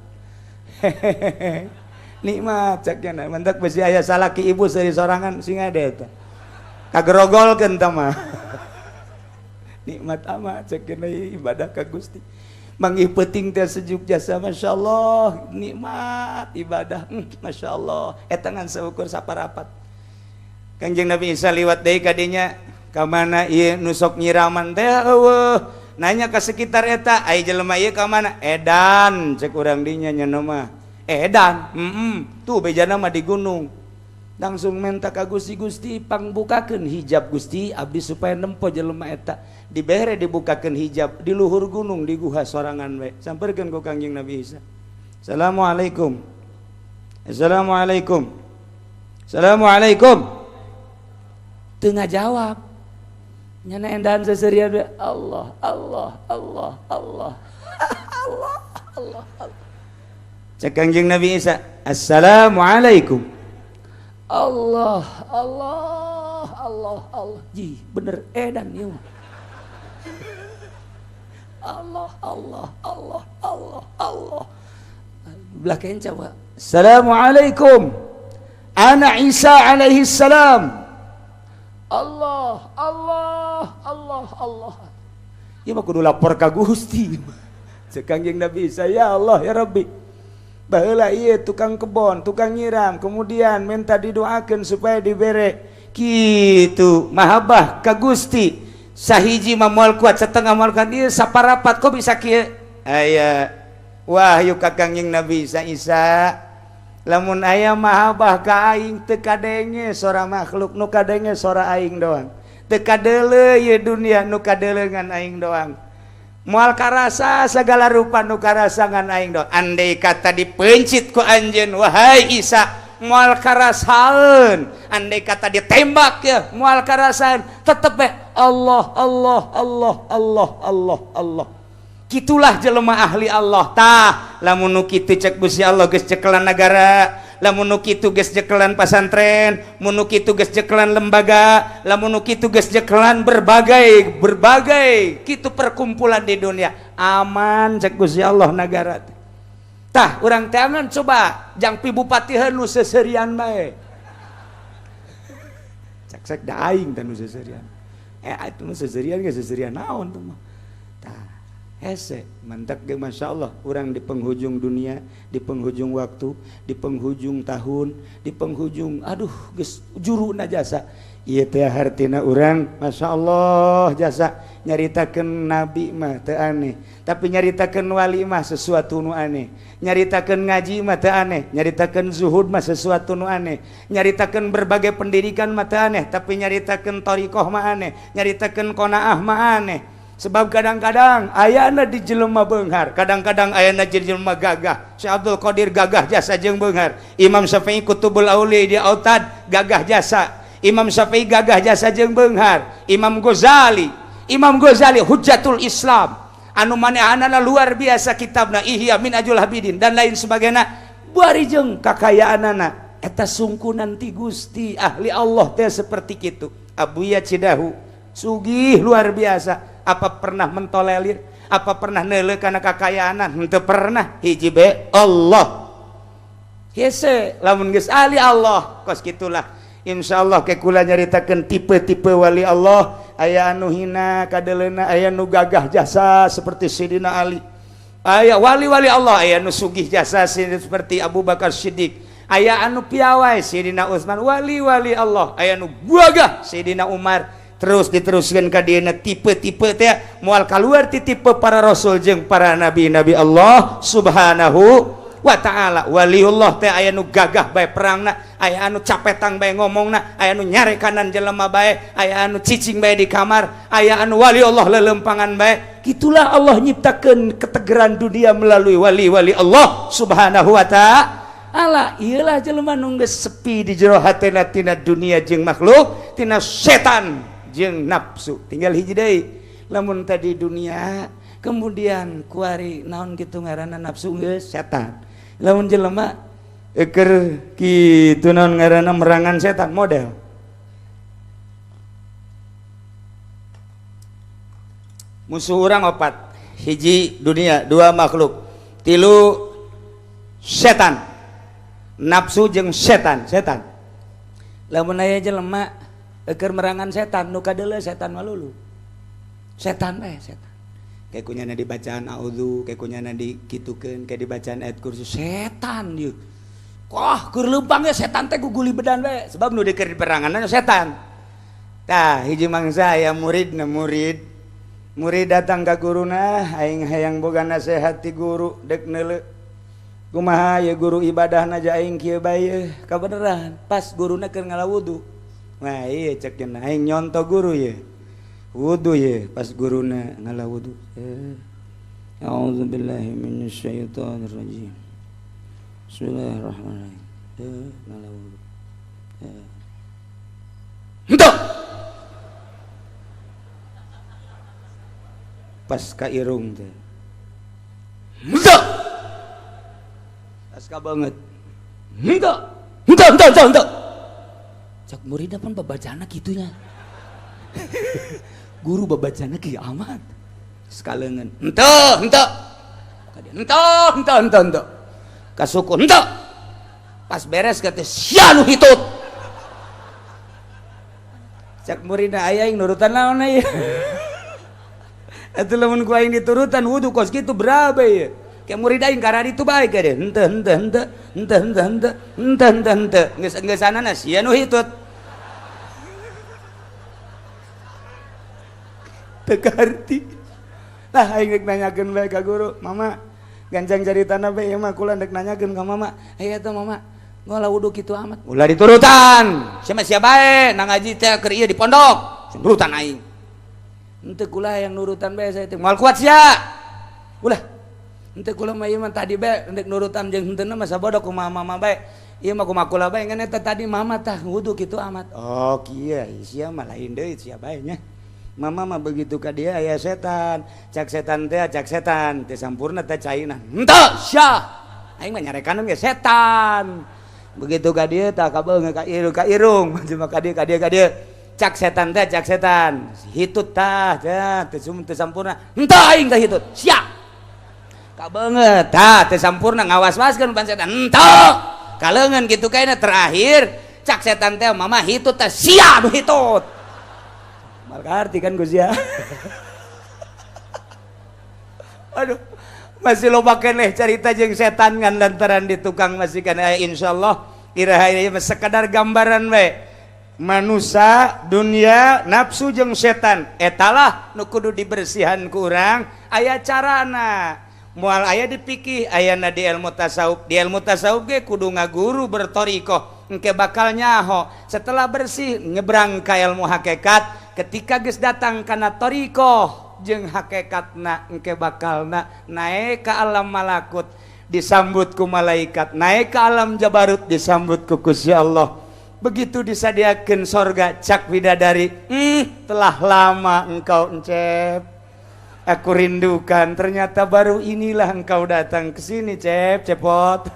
hehehe nikmat cak jana. Mantak besi aya salaki ibu seuri sorangan sing ada eta kagerogolkeun tah mah. Nikmat amat cek ibadah ka Gusti manggih peuting teh sejuk jasa, Masya Allah nikmat ibadah, Masya Allah. Eta ngan seukur saparapat. Kangjeng Nabi Isa liwat deui kadinya, ka mana ieu nu sok nyiraman teh? Eueuh. Nanya ke sekitar eta, ai jelema ieu ka mana? Edan cek urang dinya nya mah. Edan, tuh bejana mah di gunung. Langsung minta ka Gusti, Gusti pangbukakeun hijab Gusti abdi supaya nempo jelema eta. Dibere dibukakeun hijab di luhur gunung di guha sorangan we. Samperkeun ku Kangjeng Nabi Isa. Assalamualaikum. Assalamualaikum. Assalamualaikum. Teu ngajawab. Nyana endahan seserian we. Allah, Allah, Allah, Allah. Allah, Allah, Allah. Cek Kangjeng Nabi Isa, Assalamualaikum. Allah, Allah, Allah, Allah. Ji, bener edan ieu mah. Allah, Allah, Allah, Allah, Allah. Belah kenca, Pak. Assalamualaikum. Ana Isa alaihi salam. Allah, Allah, Allah, Allah. Ieu mah kudu lapor ka Gusti. Cek Kangjeng Nabi Isa, ya Allah, ya Rabbi. Baheula ieu tukang kebon, tukang nyiram, kemudian minta didoakeun supaya dibere kitu mahabbah ka Gusti. Sahiji mah moal kuat, setengah moal kuat, ieu saparapat kok bisa kieu? Aya wahyu ka Kangjeng Nabi Isa, Isa, lamun aya mahabbah ka aing teu kadenge sora makhluk, nu kadenge sora aing doang. Teu kadeuleu ieu dunia, nu kadeuleu ngan aing doang. Moal karasa segala rupa, nu karasa ngan aing doang. Andai kata dipencit ku anjeun, wahai Isa, moal karasaeun. Andai kata ditembak ya moal karasaeun, tetep we Allah, Allah, Allah, Allah, Allah, Allah. Gitulah jelema ahli Allah. Tah, lamun nu kitu cek Gusti Allah geus cekelan negara, lamun nu kitu geus cekelan pasantren, mun nu kitu geus cekelan lembaga, lamun nu kitu geus cekelan berbagai berbagai kitu perkumpulan di dunia, aman cek Gusti Allah negara. Tah, urang teangan coba jang pi bupati nu seserian bae. Cek cek da aing teh nu seserian. Eh, itu mah seserian ge seserian naon tuh mah. Tah, hese mantak ge Masya Allah orang di penghujung dunia, di penghujung waktu, di penghujung tahun, di penghujung, aduh, geus juru jasa ieu teh hartina urang Masya Allah jasa. Nyaritakeun nabi mah teu aneh, tapi nyaritakeun wali mah sesuatu nu aneh. Nyaritakeun ngaji mah teu aneh, nyaritakeun zuhud mah sesuatu nu aneh, nyaritakeun berbagai pendidikan mah teu aneh, tapi nyaritakeun thariqah mah aneh, nyaritakeun qanaah mah aneh. Sebab kadang-kadang ayana di jelema beunghar, kadang-kadang ayana di jelema gagah. Syekh Abdul Qadir gagah jasa jeung beunghar. Imam Syafi'i Kutubul Aulia di Autad gagah jasa. Imam Syafi'i gagah jasa jeung beunghar. Imam Ghazali, Imam Ghazali Hujjatul Islam anu manehanana luar biasa, kitabna Ihya, Minhajul Abidin dan lain sebagainya, bari jeung kakayaanana eta sungkunan ti Gusti. Ahli Allah teh seperti kitu. Abuya Cidahu sugih luar biasa, apa pernah mentolelir? Apa pernah neuleuh kana kakayaan? Henteu pernah. Hiji be Allah. Hese lamun geus ahli Allah kos kitulah. Insyaallah ke kula nyaritakeun tipe-tipe wali Allah. Aya anu hina kadeleuna, aya nu gagah jasa seperti Sidina Ali, aya wali-wali Allah, aya nu sugih jasa seperti Abu Bakar Siddiq, aya anu piawai Sidina Utsman, wali-wali Allah, aya nu gagah Sidina Umar. Terus diteruskan ka dieuna tipe-tipe teh moal keluar ti tipe para rasul jeung para nabi-nabi Allah Subhanahu wa ta'ala. Waliullah teh aya nu gagah bae perangna, aya anu capetang bae ngomongna, aya anu nyarekanan jelema bae, aya anu cicing bae di kamar, aya anu wali Allah lelempangan bae. Gitulah Allah nyiptakeun ketegeran dunia melalui wali-wali Allah Subhanahu wa ta'ala. Iyalah jelema nu geus sepi di jero hatena tina dunia jeung makhluk, tina setan jeung nafsu. Tinggal hiji deui, lamun tadi dunia kemudian kuari naon kitu ngaranna nafsu geus setan, lamun jelema eker kitu naon ngaranna merangan setan model musuh urang opat: hiji dunia, dua makhluk, tilu setan, nafsu jeung setan. Setan lamun aya jelema eker merangan setan, nu kadeuleu setan malulu setan, eh setan kayak kunyana dibacaan auzu, kayak kunyana dikitukeun, kayak dibacaan ayat kursi, setan ieu wah keur leumpang ya setan teh guguli bedan bae, sebab nu dikeun perangan setan. Tah, hiji mangsa aya murid na, murid murid datang ka guruna, "Aing hayang boga nasehat ti guru, dek neuleu kumaha ya guru ibadahna, ja aing kieu bae." Kabeneran pas guruna keur ngala wudu. Wah, iya cek aing nyonto guru ye wudu ye. Pas guruna ngala wudu, eh. A'udzubillahi minasyaitonir rajim. Bismillahirrahmanirrahim. Eh, ngala wudu. Eh. Henteu. Pas ka irung teh. Henteu. Pas ka banget. Henteu. Henteu, henteu, henteu, henteu. Cak muridna, pan babacana kitunya. Guru babacana kieu amat. Sakalengan. Henteu, henteu. Henteu, henteu, henteu, henteu. Kasuku henteu. Pas beres kata sia nu hitut. Cak muridna aya aing nurutan naon ieu. Atuh lamun ku aing diturutan wudu kos kitu berabe ieu. Kayak murid aing karena itu baik deh. Henteu henteu henteu henteu henteu henteu henteu henteu henteu geus geusanana sia nu hitut. Teu kaharti. Lah aing rek nanyakeun bae ka guru, "Mama, gancang caritana bae ieu mah kula rek nanyakeun ka mama." "Aya teh mama, ngolah wudu kitu amat." Ulah diturutan. Sia mah sia bae na ngaji teh keur ieu di pondok. Nurutan aing. Henteu kula yang nurutan bae saya teh. Moal kuat sia. Ulah. Henteu kula mah ieu mah tadi bae rek nurutan jeung henteu mah sabodo kumaha mama bae. Ieu mah kumaha kula bae ngan eta tadi mama tah wudu kitu amat. Oh kieu sia mah lain deui sia bae nya. Mama mah begitu ka dia aya setan. Cak setan teh cak setan teh sampurna teh caina. Henteu sia. Aing mah nyarekan ge setan. Begitu ka dia tah kabeung ka irung ka irung maju ka dieu ka dieu ka dieu. Cak setan teh cak setan. Hitut tah teh teu sampurna. Henteu aing teh hitut. Sia. Kabeungeut tah teu sampurna ngawas-waskeun pan setan. Henteu. Kaleungeun kitu kaena terakhir cak setan teh mama hitut teh sia nu hitut. Mal kaharti kan Gus ya. Aduh, masih loba keneh carita jeung setan ngan lantaran di tukang masih kan insyaallah iraha ieu sekadar gambaran we. Manusia, dunia, nafsu jeung setan etalah nu kudu dibersihan ku urang aya carana. Moal aya dipikih ayana di ilmu tasawuf, di ilmu tasawuf ge kudu ngaguru bertorikoh engke bakal nyaho. Setelah bersih nyebrang ka ilmu hakikat, ketika geus datang kana torikoh jeung hakikatna engke bakalna naik ka alam malakut disambut ku malaikat, naik ka alam jabarut disambut ku Gusti Allah. Begitu disadiakeun sorga cak bidadari, telah lama engkau encep, aku rindukan, ternyata baru inilah engkau datang ke sini cep cepot.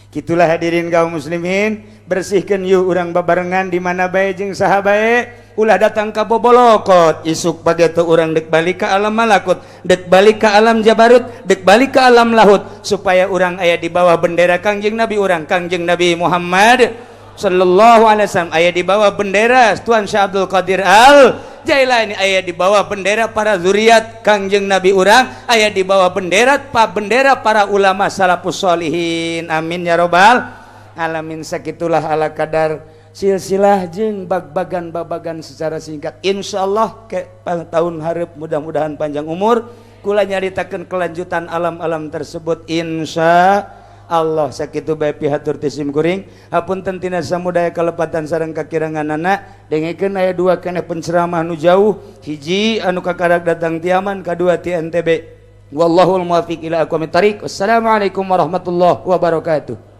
Gitulah hadirin kaum muslimin, bersihkan yuk urang babarengan di mana bae jeung saha bae, ulah datang ka bobolokot isuk bagetu urang dek balik ka alam malakut, dek balik ka alam jabarut, dek balik ka alam lahut, supaya urang aya di bawah bendera Kangjeng Nabi urang, Kangjeng Nabi Muhammad sallallahu alaihi wasallam, aya di bawah bendera Tuan Syekh Abdul Qadir Al Jailani, aya di bawah bendera para zuriat Kangjeng Nabi urang, aya di bawah bendera bendera para ulama salafus solihin. Amin ya robbal alamin. Sakitulah ala kadar silsilah jeung bag-bagan-babagan secara singkat. Insyaallah ke tahun hareup mudah-mudahan panjang umur kula nyaritakeun kelanjutan alam-alam tersebut insya Allah. Sakitu bae pihatur ti sim kuring, hapunten tina samudaya kalepatan sareng kakiranganana. Dengekeun aya dua keneh penceramah nu jauh, hiji anu kakarak datang ti Yaman, kadua ti NTB. Wallahul muwaffiq ila aqwamit thariq. Wassalamualaikum warahmatullahi wabarakatuh.